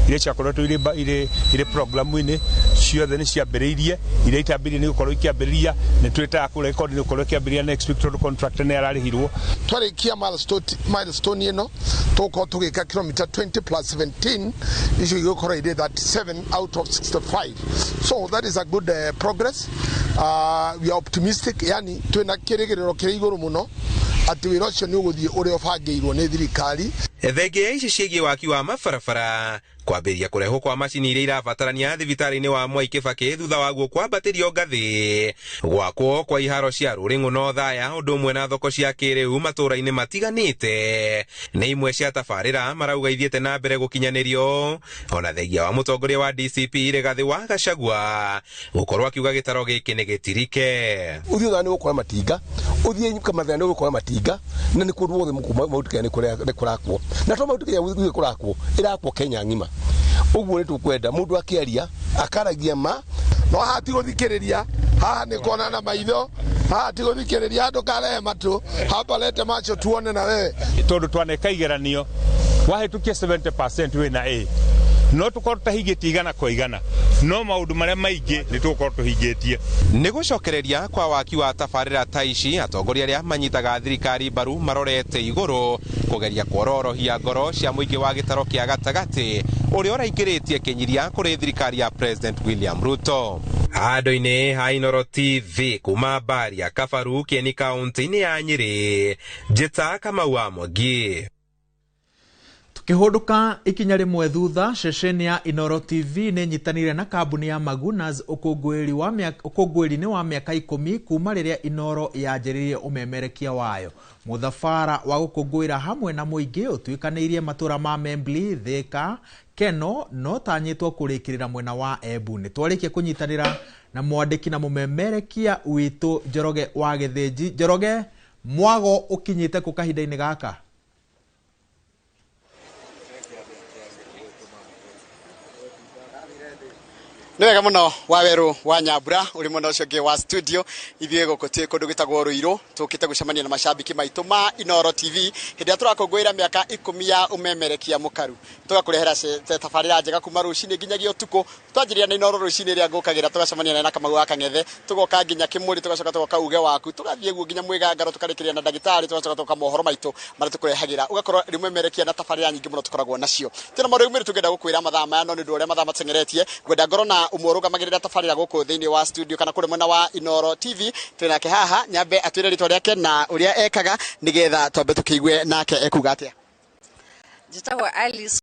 Speaker 8: iria ciakoretwo irĩ programu-inĩ ciothe nĩ ciambĩrĩirie. Iria itambĩrĩirie nĩ gũkorwo ikĩambĩrĩria, nĩ twĩtaga kũrĩa record nĩ gũkorwo ikĩambĩrĩria next week tondũ contractor nĩ ararĩhirwo.
Speaker 11: Twarĩkia milestone ĩno tũgũkorwo tũgĩka kilomita 20 plus 17, icio igũkorwo irĩ 37 out of 65, so that is a good progress. We are optimistic, yani twĩna kĩrĩgĩrĩro kĩrĩ igũrũ mũno atĩ wĩra ũcio nĩ ũgũthiĩ ũrĩa ũbangĩirwo nĩ thirikari.
Speaker 6: Thengia ya ici ciĩgiĩ waki wa mabarabara, kwambĩrĩria kũrehwo kwa macini iria irabatarania thibitarĩ-inĩ wa Mwai Kĩbakĩ thutha waguo kwambatĩrio ngathĩ, gwakwo kwa iharo cia Rũrĩng'ũ na Othaya ũndũ ũmwe na thoko cia kĩrĩu matũũra-inĩ matiganĩte nĩ imwe cia tabarĩra marauga ithiĩte na mbere gũkinyanĩrio. Ona thengia wa mũtongoria wa DCP Rigathĩ wa Gachagua gũkorwo akiuga gĩtaro gĩkĩ nĩ gĩtirike.
Speaker 12: Ũthiĩ Othaya nĩ ũgũkora matinga, ũthiĩ Kamathia nĩ ũgũkora matinga, na nĩ kũndũ guothe Mount Kenya nĩ kũrakwo, na to Mount Kenya gũthiĩ kũrakwo, ĩrakwo Kenya ng'ima. Ũguo nĩ tũkwenda mũndũ akĩaria akaragia ma.
Speaker 11: No haha ti gũthikĩrĩria, haha nĩ kuona na maitho, haha ti gũthikĩrĩria, ndũkarehe matũ hapa, lete macho tuone na wewe.
Speaker 8: Tondũ twaneka igeranio wahĩtũkia 70% wĩna A, no tũkorwo tũtahingĩtie igana kwa igana, no maũndũ marĩa maingĩ nĩ tũgũkorwo tũhingĩtie.
Speaker 6: Nĩ gũcokereria kwa waki wa tabarĩra ta ici, atongoria arĩa manyitaga thirikari mbaru marorete igũrũ kũgeria kuororohia ngoro cia mũingĩ wa gĩtaro kĩa gatagatĩ ũrĩa ũraingĩrĩtie kĩnyiria kũrĩ thirikari ya President William Ruto. Handũ-inĩ ha Inooro TV kuma Mbaria Kabaru, Kieni kaunti-inĩ ya Nyĩrĩ, Njĩta Kamau wa Mwangi.
Speaker 1: Tukihũndũka ikinya rĩmwe thutha, ceceni ya Inooro TV nĩ nyitanĩire na kambuni ya Magunas ũkũngũĩri-inĩ wa mĩaka 10 kuma rĩrĩa Inooro yanjĩrĩirie ũmemerekia wayo. Mũthabara wa gũkũngũĩra hamwe na mũingĩ ũtuĩkanĩirie matũra ma Membley, Thika, Keno no tanyĩtwo kũrĩkĩrĩra mwena wa Embu. Nĩ twarĩkia kũnyitanĩra na mwandĩki na mũmemerekia witũ Njoroge wa Gĩthĩnji. Njoroge, mwago ũkinyĩte kũ kahinda-inĩ gaka?
Speaker 13: Nĩ wega mũno wa werũ wa Nyambura ũrĩ mwena ũcio ũngĩ wa studio. Ithuĩ gũkũ twĩ kũndũ gwĩtagwo Rũirũ, tũkĩte gũcemania na macambĩki maitũ ma Inooro TV hĩndĩ ĩrĩa tũrakũngũĩra mĩaka 10 ya ũmemerekia mũkaru. Tũgakũrehera tabarĩra njega kuma rũcinĩ nginyagia ũtukũ. Twanjĩrĩria na Inooro rũcinĩ ĩrĩa ngũkagĩra, tũgacemania na Kamau wa Kang'ethe, tũgoka nginya Kĩmũrĩ, tũgacoka tũgoka uge waku, tũgathiĩ guo nginya Mwĩgangaro, tũkarĩkĩrĩria na ndagĩtarĩ, tũgacoka tũgoka mohoro maitũ marĩa tũkũrehagĩra. Ũgakorwo rĩ ũmemerekia na tabarĩra nyingĩ mũno tũkoragwo nacio. Twĩna maũndũ maingĩ tũngĩenda gũkwĩra mathaa maya, no nĩ ũndũ ũrĩa mathaa mateng'eretie, ngwenda ngorwo na ũmwe ũrũgamagĩrĩra tabarĩra gũkũ thĩinĩ wa studio kana kũrĩ mwena wa Inooro TV. Twĩ nake haha, nyambe atwĩre rĩtwa rĩake na ũrĩa ekaga nĩgetha twambe tũkĩigue nake ekuga atĩa.
Speaker 14: Njĩtagwo Alice,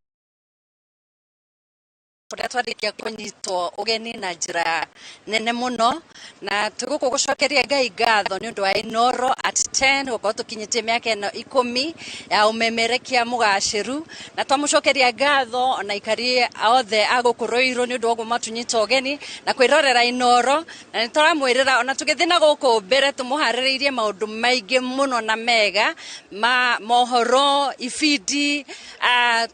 Speaker 14: kũrĩa twarĩkia kũnyitwo ũgeni na njĩra nene mũno, na tũgũkũ gũcokeria Ngai ngatho nĩ ũndũ wa Inooro at 10 gũkorwo tũkinyĩtie mĩaka ĩno 10 ya ũmemerekia mũgacĩru, na twamũcokeria ngatho ona aikari othe a gũkũ Rũirũ nĩ ũndũ wa ũguo matũnyita ũgeni na kwĩrorera Inooro, na nĩ tũramwĩrĩra ona tũgĩthiĩ na gũkũ mbere tũmũharĩrĩirie maũndũ maingĩ mũno na mega ma mohoro, ibindi,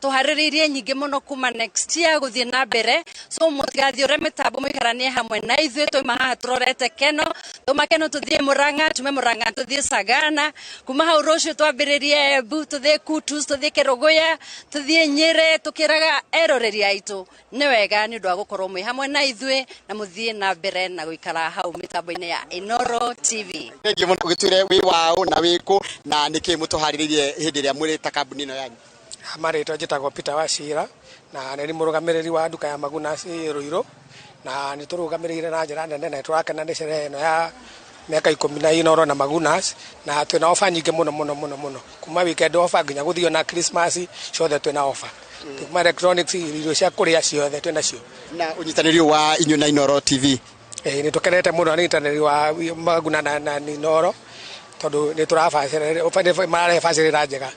Speaker 14: tũharĩrĩirie nyingĩ mũno kuma next year gũthiĩ na mbere. So mũtigathiũre mĩtambo, mũikaranie hamwe na ithuĩ. Twauma haha tũrorete Keno, twauma Keno tũthiĩ Murang'a, tume Murang'a tũthiĩ Sagana, kuma hau rũciũ twambĩrĩrie Embu, tũthiĩ Kutus, tũthiĩ Kĩrũgũya, tũthiĩ Nyĩrĩ, tũkĩraga eroreri aitũ nĩ wega nĩ ũndũ wa gũkorwo mwĩ hamwe na ithuĩ na mũthiĩ na mbere na gũikara hau mĩtambo-inĩ ya Inooro TV.
Speaker 13: Thengiũ mũno. Ũgĩtwĩre wĩ waũ na wĩ kũ na nĩkĩ mũtũharĩrĩirie hĩndĩ ĩrĩa mwĩrĩ ta kambuni ĩno yanyu.
Speaker 15: Marĩtwa njĩtagwo Peter Wachira na nĩ mũrũgamĩrĩri wa nduka ya Magunas Rũirũ, na nĩ tũrũgamĩrĩire na njĩra nene na tũrakena nĩ sherehe ĩno ya mĩaka 10 na Inooro na Magunas, na twĩna ofa nyingĩ mũno mũno mũno mũno, kuma weekend ofa nginya gũthiĩ na Christmas ciothe twĩna ofa, kuma electronics, irio cia kũrĩa ciothe twĩna cio.
Speaker 13: Na ũnyitanĩri wa inyuĩ na Inooro TV?
Speaker 15: Nĩ tũkenete mũno nĩ ũnyitanĩri wa Maguna na Inooro tondũ nĩ tũrabacĩrĩra, mararehe bacĩrĩra njega.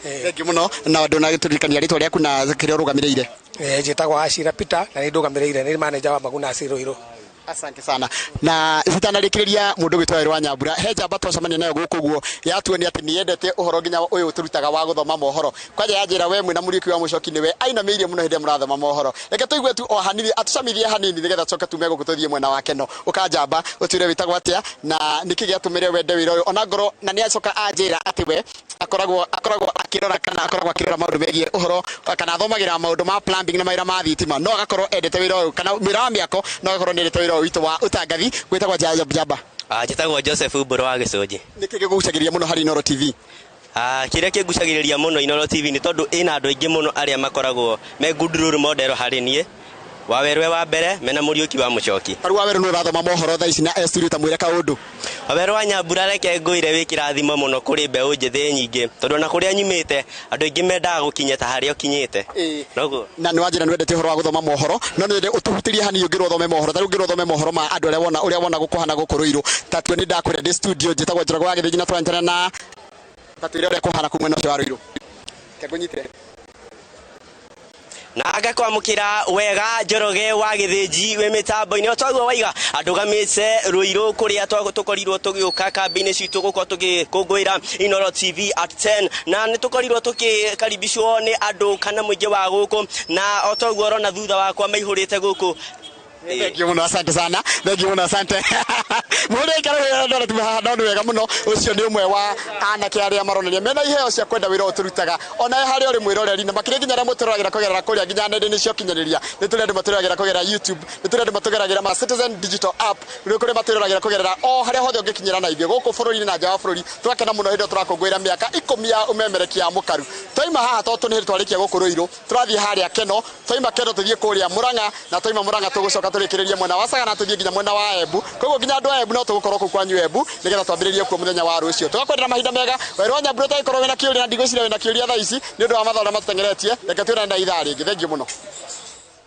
Speaker 13: Thengiũ mũno, na ndũnagĩtũririkania rĩtwa rĩaku na kĩrĩa ũrũgamĩrĩire.
Speaker 15: Njĩtagwo Acira Peter na nĩ ndũgamĩrĩire, nĩ manager wa Magunas Rũirũ.
Speaker 13: Asante sana. Na itanarĩkĩrĩria mũndũ gwĩtwo Werũ wa Nyambura, he njamba twacemania nayo gũkũ guo yatuonia atĩ nĩyendete ũhoro nginya ũyũ tũrutaga wa gũthoma mohoro. Kwanja yanjĩra we mwĩna Mũriũki wa Mũcoki nĩwe ainamĩirie mũno hĩndĩ ĩrĩa mũrathoma mohoro. Reke tũigue tu o hanini, atũcamithie hanini nĩgetha tũcoke tume gũkũ tũthiĩ mwena wa Keno. Ũkanjamba ũtwĩre wĩtagwo atĩa na nĩkĩ gĩatũmire wende wĩra ũyũ ona ngorwo, na nĩacoka anjĩra atĩ we akoragwo akĩrora kana akoragwo akĩrora maũndũ megiĩ ũhoro kana athomagĩra maũndũ ma plumbing na mawĩra ma thitima, no agakorwo endete wĩra ũyũ kana wĩra wa mĩako, no agakorwo nĩendete wĩra ũyũ witũ wa ũtangathi. Gwĩtagwo Njamba.
Speaker 10: Njĩtagwo Joseph Mbũrũ wa Gĩcũnjĩ.
Speaker 13: Nĩkĩ gĩkũgucagĩrĩria mũno harĩ Inooro TV?
Speaker 10: Kĩrĩa kĩngucagĩrĩria mũno Inooro TV nĩ tondũ ĩna andũ aingĩ mũno arĩa makoragwo me good role model harĩ niĩ. Wawerũ wa mbere mena Mũriũki wa Mũcoki.
Speaker 13: Tarĩu Wawerũ nĩ ũrathoma mohoro thaa ici na e studio, ta mwĩre kaũndũ.
Speaker 10: Wawerũ wa Nyambura, reke ngwĩre wĩ kĩrathimo mũno kũrĩ mbeũ njĩthĩ nyingĩ, tondũ ona kũrĩa nyumĩte andũ aingĩ mendaga gũkinya ta harĩa ũkinyĩte. Noguo.
Speaker 13: Na nĩ wanjĩra nĩ wendete ũhoro wa gũthoma mohoro, no nĩ nyende ũtũhutĩrie hanini ũngĩrwo ũthome mohoro. Tarĩu ũngĩrwo ũthome mohoro ma andũ arĩa wona ũrĩa wona gũkũhana gũkũ Rũirũ. Ta tue nĩ ndakwĩra ndĩ studio, njĩtagwo Njoroge wa Gĩthĩnji na tũranyitanĩra na ta twĩre ũrĩa kũhana kũu mwena ũcio wa Rũirũ. Reke ngũnyite.
Speaker 10: Na ngakwamũkĩra wega Njoroge wa Gĩthĩnji wĩ mĩtambo-inĩ. O toguo waiga, andũgamĩte Rũirũ kũrĩa tũkorirwo tũgĩũka kambĩ-inĩ citũ gũkorwo tũgĩkũngũĩra Inooro TV at 10, na nĩ tũkorirwo tũkĩkaribicwo nĩ andũ kana mũingĩ wa gũkũ, na o toguo ũrona thutha wakwa maihũrĩte gũkũ.
Speaker 13: Thank you muno, asante sana. Thank you muno, asante. Mũndũ aikara wega ndona tu haha, no nĩ wega mũno. Ũcio nĩ ũmwe wa anake arĩa maronania mena iheo cia kwenda wĩra ũyũ tũrutaga. Ona harĩa ũrĩ mwĩroreri, na makĩria nginya arĩa mũtũroragĩra kũgerera kũrĩa nginya nenda-inĩ cia ũkinyanĩria. Nĩ tũrĩ andũ matũroragĩra kũgerera YouTube, nĩ tũrĩ andũ matũgeragĩra ma Citizen Digital App, nĩ kũrĩ matũroragĩra kũgerera o harĩa hothe ũngĩkinyĩra na ithuĩ gũkũ bũrũri-inĩ na nja wa bũrũri. Tũgakena mũno hĩndĩ ĩrĩa tũrakũngũĩra mĩaka 10 ya ũmemerekia ya mũkaru. Twaima haha tondũ nĩ hĩndĩ twarĩkia gũkũ Rũirũ, tũrathiĩ harĩa Keno, twaima Keno tũthiĩ kũrĩa Mũrang'a, na twaima Mũrang'a tũgũcoka tũrĩkĩrĩrie mwena wa Sagana tũthiĩ nginya mwena wa Embu. Koguo nginya andũ a Embu no tũgũkorwo kũu kwanyu Embu nĩgetha twambĩrĩrie kuo mũthenya wa rũciũ. Tũgakwendera mahinda mega. Werũ wa Nyambura, ũtagĩkorwo wĩna kĩũria, na ndigwĩciria wĩna kĩũria thaa ici nĩ ũndũ wa mathaa ũrĩa matũteng'eretie. Reke twĩrane na ithaa rĩngĩ. Thengiũ mũno.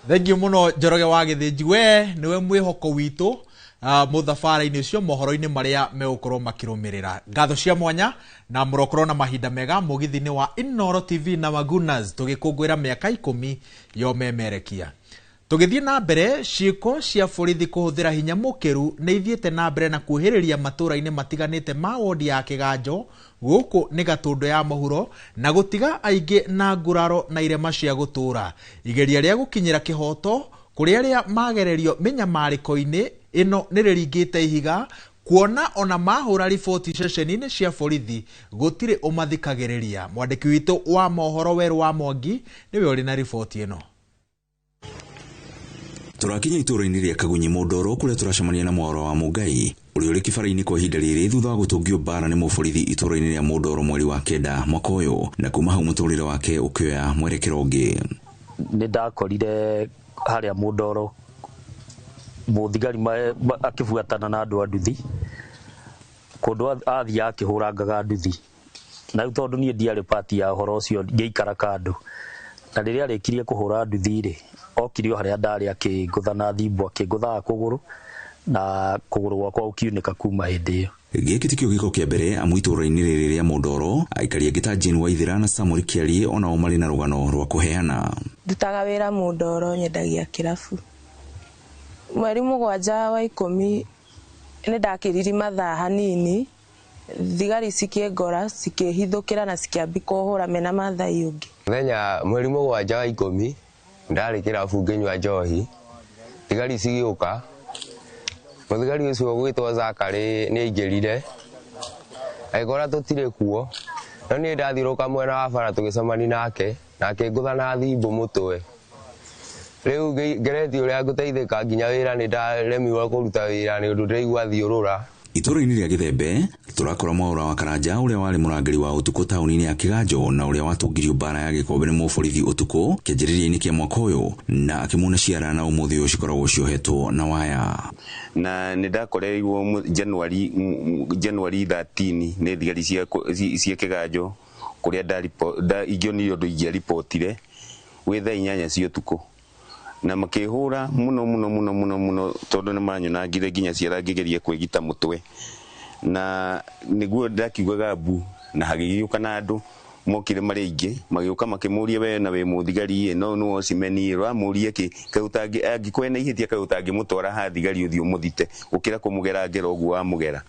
Speaker 1: Thengiũ mũno Njoroge wa Gĩthĩnji, we nĩwe mwĩhoko witũ mũthabara-inĩ ũcio mohoro-inĩ marĩa megũkorwo makĩrũmĩrĩra. Ngatho cia mwanya na mũrokorwo na mahinda mega mũgithi-inĩ wa Inooro TV na Magunas tũgĩkũngũĩra mĩaka 10 ya ũmemerekia. Tũgĩthiĩ na mbere, ciĩko cia borithi kũhũthĩra hinya mũkĩru nĩ ithiĩte na mbere na kuhĩrĩria matũũra-inĩ matiganĩte ma wodi ya Kĩganjo gũkũ nĩ Gatũndũ ya mũhuro, na gũtiga aingĩ na nguraro na irema cia gũtũũra. Igeria rĩa gũkinyĩra kĩhoto kũrĩ arĩa magererio mĩnyamarĩko-inĩ ĩno nĩ rĩringĩte ihiga, kuona ona mahũra riboti ceceni-inĩ cia borithi gũtirĩ ũmathikagĩrĩria. Mwandĩki witũ wa mohoro Werũ wa Mwangi nĩwe ũrĩ na riboti ĩno.
Speaker 16: Tũrakinya itũũra-inĩ rĩa Kagunyi Mũndoro kũrĩa tũracemania na Mwaũra wa Mũngai ũrĩa ũrĩ kĩbara-inĩ kwa ihinda rĩrĩ thutha wa gũtũngio mbara nĩ mũborithi itũũra-inĩ rĩa Mũndoro mweri wa 9 mwaka ũyũ, na kuma hau mũtũrĩre wake ũkĩoya mwerekero ũngĩ.
Speaker 17: Nĩ ndakorire harĩa Mũndoro mũthigari akĩbuatana na andũ a nduthi kũndũ athiaga akĩhũrangaga nduthi, na rĩu tondũ niĩ ndiarĩ pati ya ũhoro ũcio ngĩikara kando, na rĩrĩa arĩkirie kũhũra nduthi rĩ, okire o harĩa ndarĩ akĩngũtha na thimbo, akĩngũthaga kũgũrũ na kũgũrũ gwakwa gũkiunĩka kuma hĩndĩ ĩyo.
Speaker 16: Gĩkĩ tikĩo gĩko kĩa mbere amu itũũra-inĩ rĩrĩ rĩa Mũndoro aikari angĩ ta Jane Waithera na Samuel Kĩarie onao marĩ na rũgano rwa kũheana.
Speaker 19: Ndutaga wĩra Mũndoro, nyendagia kĩrabu. Mweri 7 wa 10 nĩ ndakĩriri mathaa hanini, thigari cikĩngora cikĩhithũkĩra na cikĩambia kũhũra mena Mathai ũngĩ.
Speaker 20: Mũthenya mweri 7 wa 10 ndarĩ kĩrabu ngĩnyua njohi, thigari cigĩũka. Mũthigari ũcio ũgwĩtwo Zakary nĩ aingĩrire agĩkora tũtirĩ kuo, no niĩ ndathiũrũka mwena wa bara tũgĩcemania nake na akĩngũtha na thimbo mũtwe. Rĩu ngeretie ũrĩa ngũteithĩka nginya wĩra nĩ ndaremirwo kũruta wĩra nĩ ũndũ ndĩraigua thiũrũra.
Speaker 16: Itũũra-inĩ rĩa Gĩthembe tũrakora Mwaũra wa Karanja ũrĩa warĩ mũrangĩri wa ũtukũ taũni-inĩ ya Kĩganjo na ũrĩa watũngirio mbara ya gĩkombe nĩ mũborithi ũtukũ kĩanjĩrĩria-inĩ kĩa mwaka ũyũ na akĩmuna ciara na ũmũthĩ ũyũ cikoragwo ciohetwo na waya.
Speaker 21: Na nĩ ndakoreirwo January 13 nĩ thigari cia Kĩganjo kũrĩa ingĩonire ũndũ ingĩaribotire wĩ thaa 8 cia ũtukũ, na makĩhũra mũno mũno mũno mũno mũno tondũ nĩ manyonangire nginya ciara ngĩgeria kwĩgita mũtwe, na nĩguo ndakiugaga mbu na hagĩgĩũka na andũ Mokire marĩ aingĩ magĩũka makĩmũria we na wĩ mũthigari ĩ no nĩ ocimeni ũramũria kĩ kaĩ ũtangĩ angĩkorwo ena ihĩtia kaĩ ũtangĩmũtwara ha thigari ũthiĩ ũmũthite gũkĩra kũmũgera ngero ũguo wamũgera.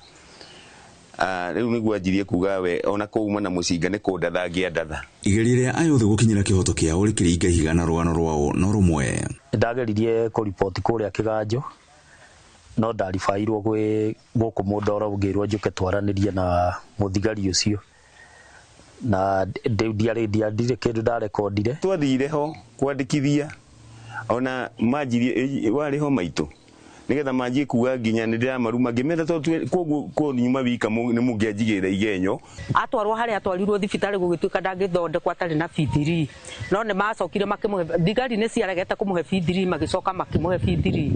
Speaker 21: Rĩu nĩguo anjirie kuga we ona kũuma na mũcinga nĩ kũndatha angĩandatha.
Speaker 16: Igeria rĩa ayũthĩ gũkinyĩra kĩhoto kĩao rĩkĩringa ihiga na rũgano rwao no rũmwe.
Speaker 17: Ndageririe kũriboti kũrĩa Kĩganjo no ndaribairwo gwĩ gũkũ Mũndoro ngĩrwo njũke twaranĩrie na mũthigari ũcio na ndiarĩ ndirĩ kĩndũ ndarekondire.
Speaker 21: Twathire ho kwandĩkithia ona manjirie warĩ ho maitũ nigetha manjie kuga nginya nĩ ndĩramaruma ngĩmera tondũ koguo ko nyuma wika nĩ mũngĩanjigĩrĩra igenyo.
Speaker 2: Atwarwo harĩa atwarirwo thibitarĩ gũgĩtuĩka ndangĩthondekwo atarĩ na P3 no nĩ macokire makĩmũhe thigari nĩ ciaregete kũmũhe P3 magĩcoka makĩmũhe P3.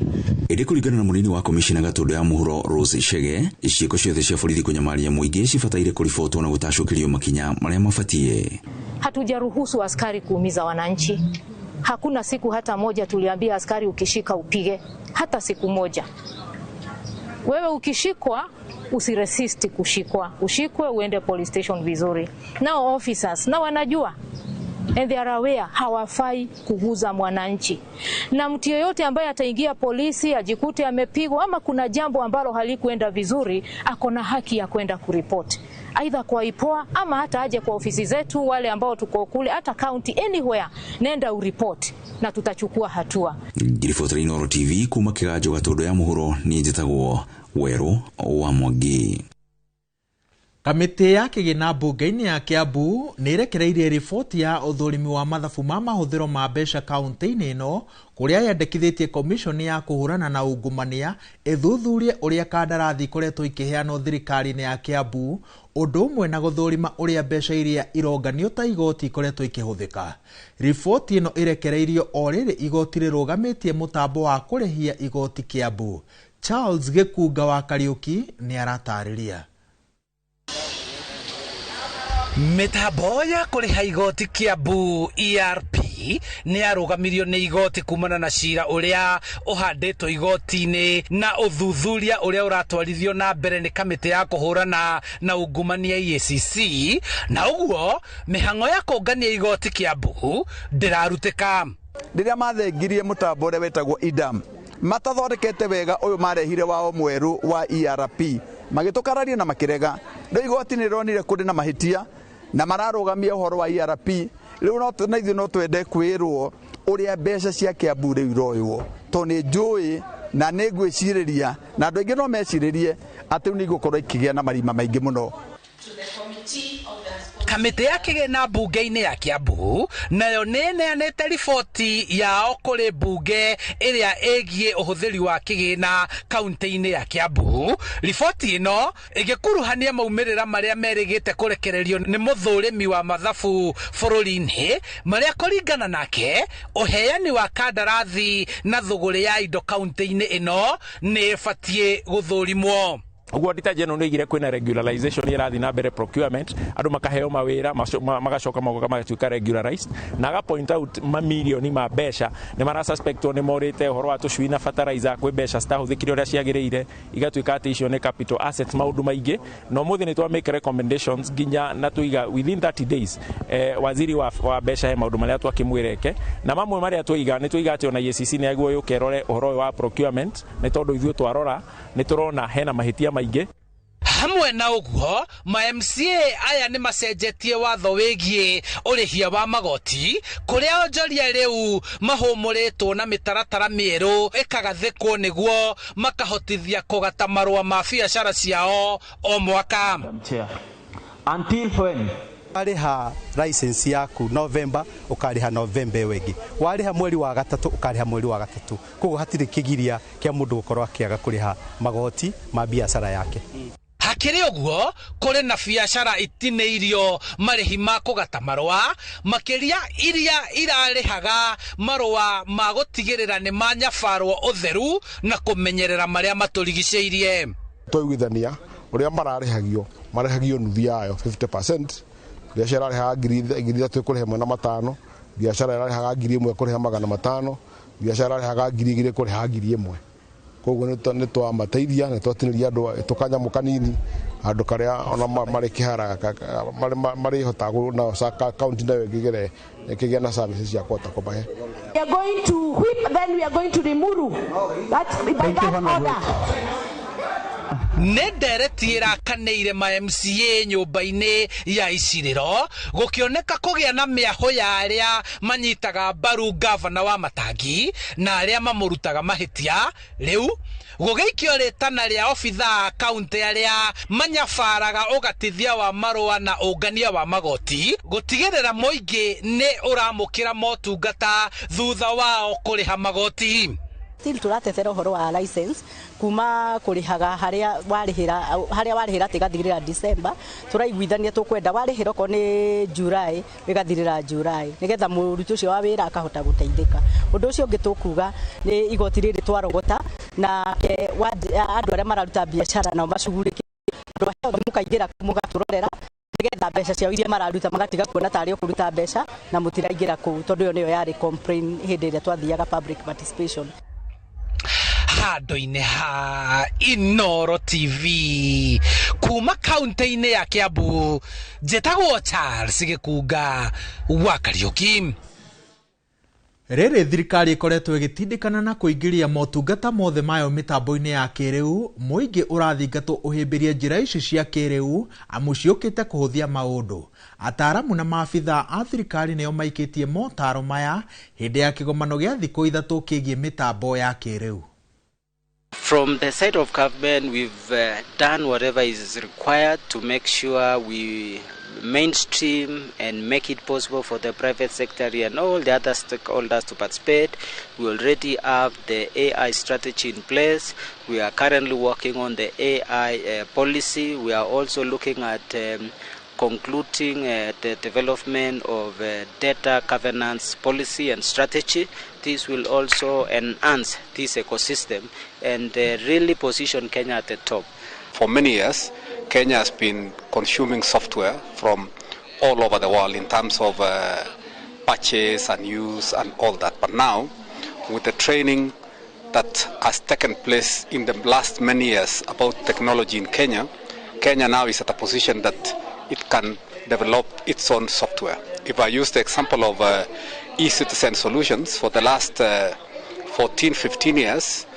Speaker 16: Ĩndĩ kũringana na mũnini wa komishina Gatũndũ ya mũhuro Rose Chege, ciĩko ciothe cia borithi kũnyamaria mũingĩ cibataire kũribotwo na gũtacũkĩrio makinya marĩa mabatiĩ.
Speaker 18: Hatujaruhusu askari kuumiza wananchi. Hakuna siku hata moja tuliambia askari ukishika upige, hata siku moja. Wewe ukishikwa usiresist kushikwa, ushikwe uende police station vizuri. Nao officers na wanajua and they are aware hawafai kuguza mwananchi. Na mtu yeyote ambaye ataingia polisi ajikute amepigwa ama kuna jambo ambalo halikuenda vizuri, ako na haki ya kwenda kuripoti. Aidha kwa IPOA ama hata aje kwa ofisi zetu wale ambao tuko kule, hata county, anywhere, nenda uripoti na tutachukua hatua.
Speaker 16: Ngiribotera Inooro TV kuma Kĩganjo Gatũndũ ya mũhuro, niĩ njĩtagwo Werũ wa Mwangi.
Speaker 1: Kamĩtĩ ya kĩgĩna mbunge-inĩ ya Kiambu nĩ ĩrekereirie riboti ya ũthũrimi wa mathabu ma mahũthĩro ma mbeca kaunti-inĩ ĩno kũrĩa yendekithĩtie komishoni ya kũhũrana na ungumania ĩthuthurie ũrĩa kandarathi ikoretwo ikĩheanwo thirikari-inĩ ya Kiambu ũndũ ũmwe na gũthũrima ũrĩa mbeca iria ironganio ta igoti ikoretwo ikĩhũthĩka. Riboti ĩno ĩrekereirio o rĩrĩ igoti rĩrũgamĩtie mũtambo wa kũrĩhia igoti Kiambu. Charles Gĩkunga wa Kariũki nĩ aratarĩria.
Speaker 24: Mĩtambo ya kũrĩha igoti Kiambu ERP nĩ yarũgamirio nĩ igoti kumana na cira ũrĩa ũhandĩtwo igoti-inĩ na ũthuthuria ũrĩa ũratwarithio na mbere nĩ kamĩtĩ ya kũhũrana na ungumania EACC, na ũguo mĩhang'o ya kũngania igoti Kiambu ndĩrarutĩka.
Speaker 22: Rĩrĩa mathengirie mũtambo ũrĩa wetagwo IDAM matathondekete wega ũyũ marehire wao mwerũ wa ERP magĩtũkararia na makĩrega. Rĩu igoti nĩ rĩronire kũrĩ na mahĩtia na mararũgamia ũhoro wa ERP. Rĩu no na ithuĩ no twende kwĩrwo ũrĩa mbeca cia Kiambu rĩu iroywo, tondũ nĩ njũĩ na nĩ ngwĩcirĩria na andũ aingĩ no mecirĩrie atĩ rĩu nĩ igũkorwo ikĩgĩa na marima maingĩ mũno.
Speaker 24: Kamĩtĩ ya kĩgĩna mbunge-inĩ ya Kiambu nayo nĩ ĩneanĩte riboti yao kũrĩ mbunge ĩrĩa ĩgiĩ ũhũthĩri wa kĩgĩna kaunti-inĩ ya Kiambu. Riboti ĩno ĩgĩkuruhania maumĩrĩra marĩa merĩgĩte kũrekererio nĩ mũthũrĩmi wa mathabu bũrũri-inĩ, marĩa kũringana nake ũheani wa kandarathi na thũgũrĩ ya indo kaunti-inĩ ĩno nĩ ĩbatiĩ gũthũrimwo.
Speaker 23: Ũguo Auditor General nĩ oigire kwĩna regularization ĩrathiĩ na mbere procurement, andũ makaheo mawĩra magacoka magoka magatuĩka regularized, na aga point out mamirioni ma mbeca nĩ marasuspectwo nĩ morĩte ũhoro wa tũcui na fertilizer, kwĩ mbeca citahũthĩkire ũrĩa ciagĩrĩire, igatuĩka atĩ icio nĩ capital assets, maũndũ maingĩ. Na ũmũthĩ nĩ twa make recommendations nginya na tũiga within 30 days waziri wa mbeca he maũndũ marĩa twakĩmwĩra eke, na mamwe marĩa tũiga nĩ tũiga atĩ ona EACC nĩ yagĩrĩirwo yũke ĩrore ũhoro ũyũ wa procurement, nĩ tondũ ithuĩ twarora nĩ tũrona hena mahĩtia maingĩ.
Speaker 24: Hamwe na ũguo, ma MCA aya nĩ macenjetie watho wĩgiĩ ũrĩhia wa magoti kũrĩa onjoria rĩu mahũmũrĩtwo na mĩtaratara mĩerũ ĩkagathĩkwo nĩguo makahotithia kũgata marũa ma biacara ciao o mwaka.
Speaker 25: Until when? Warĩha license yaku November, ũkarĩha November ĩyo ĩngĩ. Warĩha mweri wa gatatũ, ũkarĩha mweri wa gatatũ. Koguo hatirĩ kĩgiria kĩa mũndũ gũkorwo akĩaga kũrĩha magoti ma biacara yake.
Speaker 24: Hakĩrĩ ũguo, kũrĩ na biacara itinĩirio marĩhi ma kũgata marũa, makĩria iria irarĩhaga marũa ma gũtigĩrĩra nĩ manyabarwo ũtheru na kũmenyerera marĩa matũrigicĩirie.
Speaker 26: Twaiguithania ũrĩa mararĩhagio, marĩhagio nuthu yayo 50%. Biacara ĩrarĩhaga 3,000 kũrĩha 500, biacara ĩrarĩhaga 1,000 kũrĩha 500, biacara ĩrarĩhaga 2,000 kũrĩha 1,000. Koguo nĩ twamateithia, nĩ twatinĩria andũ tũkanyamũ kanini Handũ karĩa ona marĩ kĩhara marĩhotaga nao kaunti nayo ĩngĩgere ĩkĩgĩa na services cia kũhota kũmahe.
Speaker 3: We are going to whip, then we are going to Limuru. That's by that order.
Speaker 4: Nĩ ndereti ĩrakanĩire ma MCA nyũmba-inĩ ya icirĩro gũkĩoneka kũgĩa na mĩahũ ya arĩa manyitaga mbaru gavana wa Matangi na arĩa mamũrutaga mahĩtia. Rĩu gũgĩikio rĩtana rĩa obithaa kaunti arĩa manyabaraga ũgatithia wa marũa na ũngania wa magoti gũtigĩrĩra mũingĩ nĩ ũramũkĩra motungata thutha wao kũrĩha magoti.
Speaker 5: Still tũratetera ũhoro wa license kuma kũrĩhaga harĩa warĩhĩra tĩgathirĩra December, tũraiguithania tũkwenda warĩhĩra okorwo nĩ July ĩgathirĩra July nĩgetha mũruti ũcio wa wĩra akahota gũteithĩka. Ũndũ ũcio ũngĩ tũkuga nĩ igoti rĩrĩ twarogota na andũ arĩa mararuta biacara nao macugurĩke, andũ acio mũkaingĩra mũgatũrorera nĩgetha mbeca ciao iria mararuta magatiga kuona tarĩ o kũruta mbeca na mũtiraingĩra kũu, tondũ ĩyo nĩyo yarĩ complain hĩndĩ ĩrĩa twathiaga public participation.
Speaker 4: Handũ-inĩ ha Inooro TV kuma kaunti-inĩ ya Kiambu, njĩtagwo Charles Gĩkunga wa Kariũki.
Speaker 1: Rĩrĩ thirikari ĩkoretwo ĩgĩtindĩkana na kũingĩria motungata mothe mayo mĩtambo-inĩ ya kĩrĩu, mũingĩ ũrathingatwo ũhĩmbĩrie njĩra ici cia kĩrĩu amu ciũkĩte kũhũthia maũndũ. Ataaramu na maabitha a thirikari nĩo maikĩtie motaro maya hĩndĩ ya kĩgomano gĩa thikũ 3 kĩgiĩ mĩtambo ya kĩrĩu.
Speaker 7: From the side of government, we've done whatever is required to make sure we mainstream and make it possible for the private sector and all the other stakeholders to participate. We already have the AI strategy in place. We are currently working on the AI policy. We are also looking at concluding the development of data governance policy and strategy. This will also enhance this ecosystem and really position Kenya at the top.
Speaker 9: For many years, Kenya has been consuming software from all over the world in terms of purchase and use and all that. But now, with the training that has taken place in the last many years about technology in Kenya, Kenya now is at a position that it can develop its own software. If I use the example of e-citizen solutions, for the last 14, 15 years,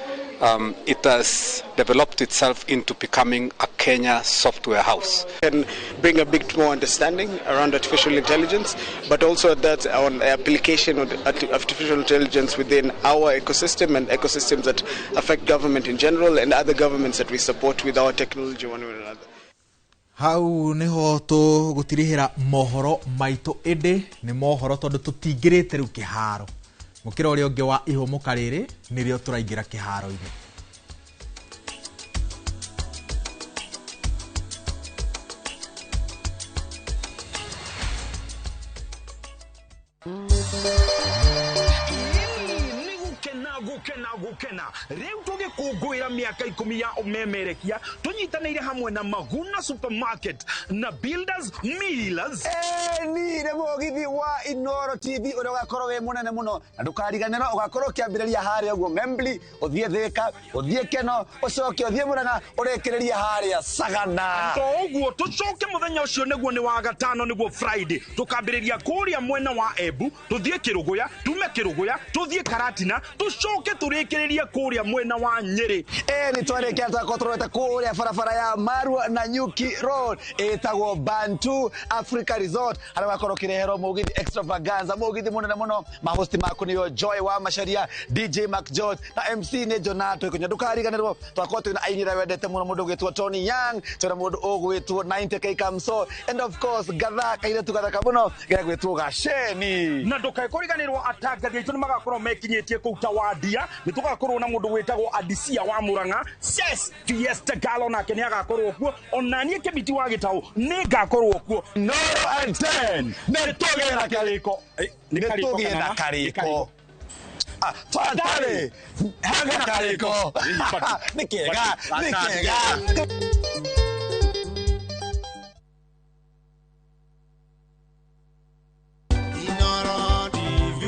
Speaker 9: it has developed itself into becoming a Kenya software house.
Speaker 12: Can bring a bit more understanding around artificial intelligence, but also that on application of artificial intelligence within our ecosystem and ecosystems that affect government in general and other governments that we support with our technology one way or another.
Speaker 1: Hau niho tũgũtirihĩra mohoro maitũ, ĩndĩ nĩ mohoro tondũ tũtingĩrĩte rĩu kĩharo. Mũkĩra ũrĩa ũngĩ wa ihũmũka rĩrĩ nĩrĩo tũraingĩra kĩharo-inĩ.
Speaker 27: Gukena riu tugikungwira miaka 10 ya umemerekia tunyitanire hamwe na Maguna Supermarket na Builders Millers.
Speaker 22: Ni nĩ mũgithi wa Inooro TV ũrĩa ũgakorwo wĩ mũnene mũno na ndũkariganĩrwo, ũgakorwo ũkĩambĩrĩria harĩa ũguo Membli, ũthiĩ Thĩka, ũthiĩ Keno, ũcoke ũthiĩ Murang'a, ũrĩkĩrĩrie harĩa Sagana.
Speaker 27: To ũguo tũcoke mũthenya ũcio nĩguo nĩ wa gatano, nĩguo Friday, tũkambĩrĩria kũrĩa mwena wa Embu, tũthiĩ Kĩrũgũya, tume Kĩrũgũya, tũthiĩ Karatina, tũcoke tũrĩkĩrĩrie kũrĩa mwena wa Nyĩrĩ.
Speaker 22: Nĩ twarĩkia twakorwo tũrorete kũrĩa barabara ya Marua na Nyuki Road ĩtagwo Bantu Africa Resort, harĩa ũgakorwo ũkĩreherwo mũgithi extravaganza, mũgithi mũnene mũno. Mahosti maku nĩo Joy wa Macharia, DJ Mark George na MC nĩ Jonato Ikunya. Ndũkariganĩrwo twakorwo twĩna aini arĩa wendete mũno, mũndũ ũgwĩtwo Tony Young, twĩna mũndũ ũgwĩtwo 90K Kamso, and of course gatha kairĩtu gathaka mũno gegwĩtwo Gaceni.
Speaker 27: Na ndũkae kũriganĩrwo atangathi aitũ nĩ magakorwo mekinyĩtie kũu Tawandia, nĩ tũgakorwo na mũndũ wĩtagwo Adisia wa Murang'a, Ses Fiesta Galo nake nĩ agakorwo kuo, ona niĩ Kĩmiti wa Gĩtaũ nĩ ngakorwo kuo.
Speaker 22: Inooro at 10 nĩ tũgĩe na karĩko, nĩ tũgĩe na karĩko. Twarĩ hena karĩko, nĩ kĩega, nĩ kĩega.
Speaker 28: Inooro TV.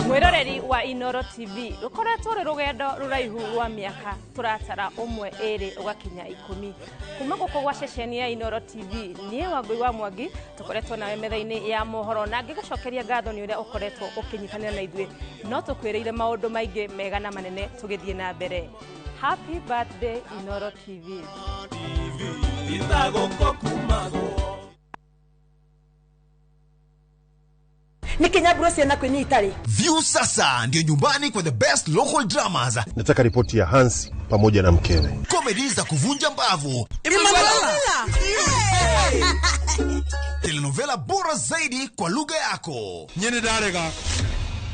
Speaker 6: Mwiroreri wa Inoro TV rukoretwo rĩ rũgendo rũraihu rwa mĩaka tũratara 1 2 ũgakinya 10 kuma gũkũ gwa ceceni ya Inoro TV niĩ Wangũi wa Mwangi tũkoretwo nawe metha-inĩ ya mohoro na ngĩgũcokeria ngatho nĩ ũrĩa ũkoretwo ũkĩnyitanĩra na ithuĩ no tũkwĩrĩire maũndũ maingĩ mega na manene tũgĩthiĩ na mbere. Happy birthday Inoro TV.
Speaker 8: Nikinyaburo ciana kwinyi itari.
Speaker 10: View sasa ndio nyumbani kwa the best local dramas.
Speaker 11: Nataka ripoti ya Hansi pamoja na mkewe.
Speaker 10: Comedy za kuvunja mbavu.
Speaker 8: Emanuela.
Speaker 10: Telenovela bora zaidi kwa lugha yako.
Speaker 13: Nyene ndarega.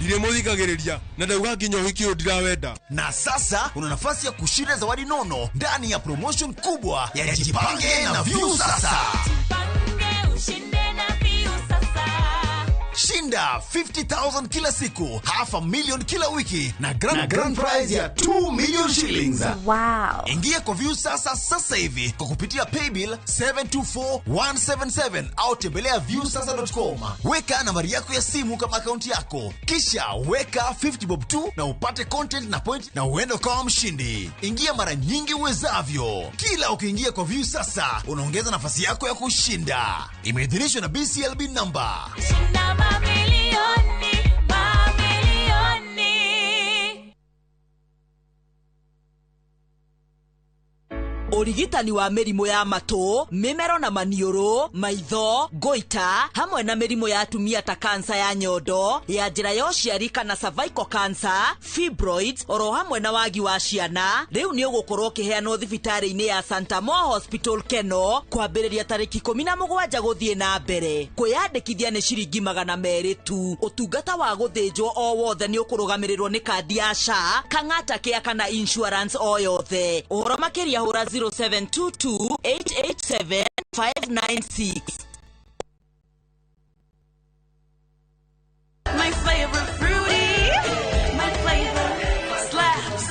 Speaker 13: Ndire muthikagiriria na ndauga nginya uhiki uyu ndirawenda.
Speaker 10: Na sasa una nafasi ya kushinda zawadi nono ndani ya promotion kubwa ya Jipange na View Sasa.
Speaker 14: Jipange ushinde na View Sasa.
Speaker 10: Shinda 50,000 kila siku, 500,000 kila wiki na grand prize ya 2 million shillings.
Speaker 14: Wow.
Speaker 10: Ingia kwa View Sasa sasa hivi kwa kupitia paybill 724177 au tembelea viewsasa.com. Weka nambari yako ya simu kama akaunti yako, kisha weka 50 bob tu na upate content na point na uende ukawa mshindi. Ingia mara nyingi uwezavyo. Kila ukiingia kwa View Sasa unaongeza nafasi yako ya kushinda. Imeidhinishwa na BCLB number.
Speaker 14: Shinda mamilioni, mamilioni.
Speaker 15: Ũrigitani wa mĩrimũ ya matũ, mĩmero na maniũrũ, maitho, goita, hamwe na mĩrimũ ya atumia ta kansa ya nyondo, ya njĩra ya ũciari kana cervical cancer, fibroids, oro hamwe na wagi wa ciana, rĩu nĩ ũgũkorwo ũkĩheanwo thibitarĩ-inĩ ya Santa Mo Hospital Keno, kwambĩrĩria tarĩki 17 gũthiĩ na mbere. Kwĩyandĩkithia nĩ ciringi 200 tu. Ũtungata wa gũthĩnjwo o wothe nĩ ũkũrũgamĩrĩrwo nĩ kandi ya SHA, Kang'ata Care kana insurance o yothe. Ũhoro makĩria hũra 0722 887 596.
Speaker 14: My flavor fruity, my flavor slaps.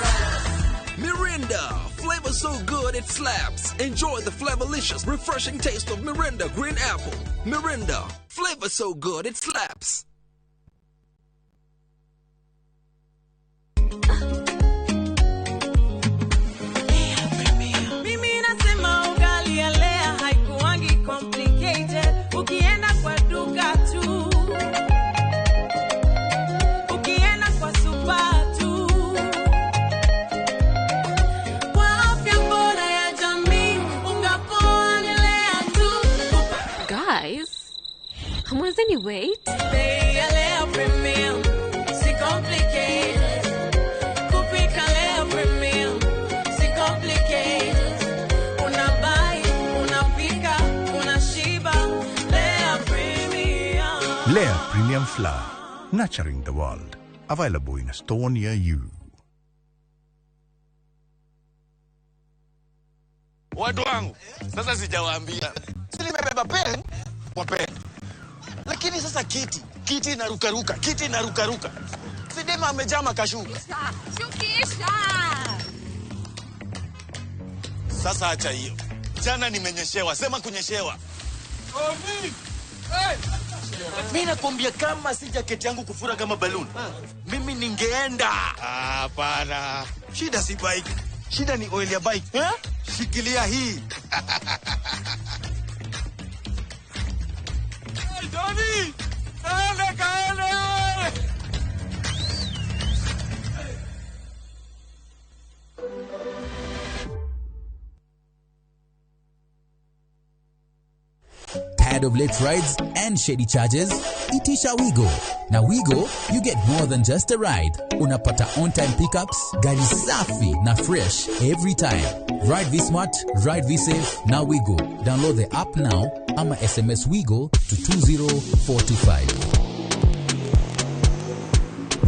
Speaker 28: Mirinda, flavor so good it slaps. Enjoy the flavorlicious, refreshing taste of Mirinda Green Apple. Mirinda, flavor so good it slaps.
Speaker 14: Ukienda kwa duka tu, ukienda kwa super tu, kwa afya bora ya jamii, unga poa ni Lea tu.
Speaker 29: Guys, hamwezi ni wait?
Speaker 14: Bei ya Lea Premium, si complicated. Kupika Lea Premium, si complicated. Unabai, unapika, unashiba.
Speaker 30: Lea Premium Flour, nurturing the world. Available in a store near you.
Speaker 31: Watu wangu, sasa sijawaambia. Si nimebeba pen kwa pen. Lakini sasa kiti inarukaruka, kiti inarukaruka. Sidema amejaa makashuka.
Speaker 29: Shukisha.
Speaker 31: Sasa acha hiyo. Jana nimenyeshewa, sema kunyeshewa. Omi. Hey! Mimi nakwambia kama si jacket yangu kufura kama balloon, mimi ningeenda. Hapana. Shida si bike. Shida ni oil ya bike. Eh? Shikilia hii. Hey, Johnny! Kaende, kaende!
Speaker 32: Tired of late rides and shady charges? Itisha Wigo. Na Wigo, you get more than just a ride. Unapata on-time pickups, gari safi na fresh every time. Ride V-Smart, ride V-Safe, na Wigo. Download the app now ama SMS Wigo to 20425.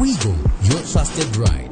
Speaker 32: Wigo, your trusted ride.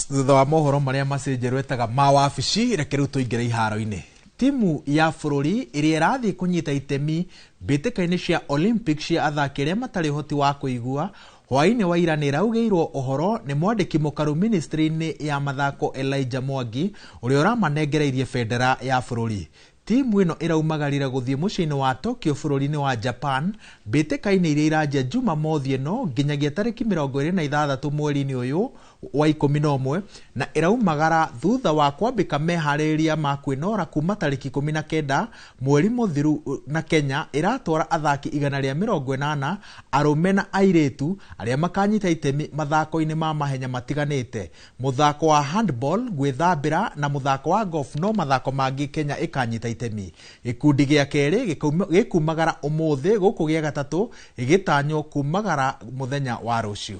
Speaker 1: Thutha wa mohoro maria macenjerwo etaga ma wabici reke riu tuingire iharo-ini. Timu ya bũrũri ĩrĩa ĩrathiĩ kũnyita itemi mbĩtĩka-inĩ cia Olympic cia athaki arĩa matarĩ ũhoti wa kũigua hwaĩ-inĩ wa ira nĩ ĩraugĩirwo ũhoro nĩ mwandĩki mũkaru ministry-inĩ ya mathako Elijah Mwangi, ũrĩa ũramanengereirie bendera ya bũrũri. Timu ĩno ĩraumagarire gũthiĩ mũciĩ-inĩ wa Tokyo bũrũri-inĩ wa Japan mbĩtĩka-inĩ iria iranjia Jumamothi ĩno nginyagia tarĩki 26 mweri-inĩ ũyũ wa 11, na ĩraumagara thutha wa kwambĩka meharĩrĩria ma kwĩnora kuma tarĩki 19 mweri mũthiru. Na Kenya ĩratwara athaki 180, arũme na airĩtu, arĩa makanyita itemi mathako-inĩ ma mahenya matiganĩte, mũthako wa handball, gwĩthambĩra na mũthako wa golf, no mathako mangĩ Kenya ĩkanyita itemi. Gĩkundi gĩa kerĩ gĩkumagara ũmũthĩ, gũkũ gĩa gatatũ gĩgĩtanywo kumagara mũthenya wa rũciũ.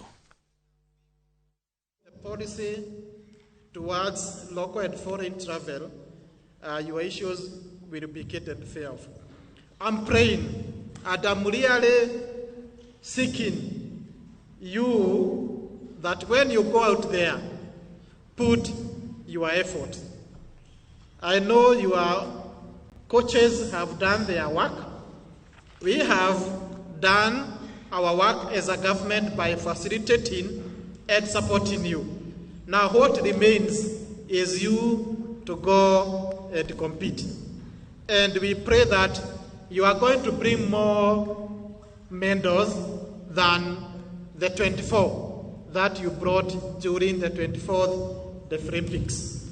Speaker 2: Policy towards local and foreign travel, your issues will be catered fair of. I'm praying and I'm really seeking you that when you go out there, put your effort. I know your coaches have done their work. We have done our work as a government by facilitating and supporting you. Now what remains is you to go and compete. And we pray that you are going to bring more medals than the 24 that you brought during the 24th Deaflympics.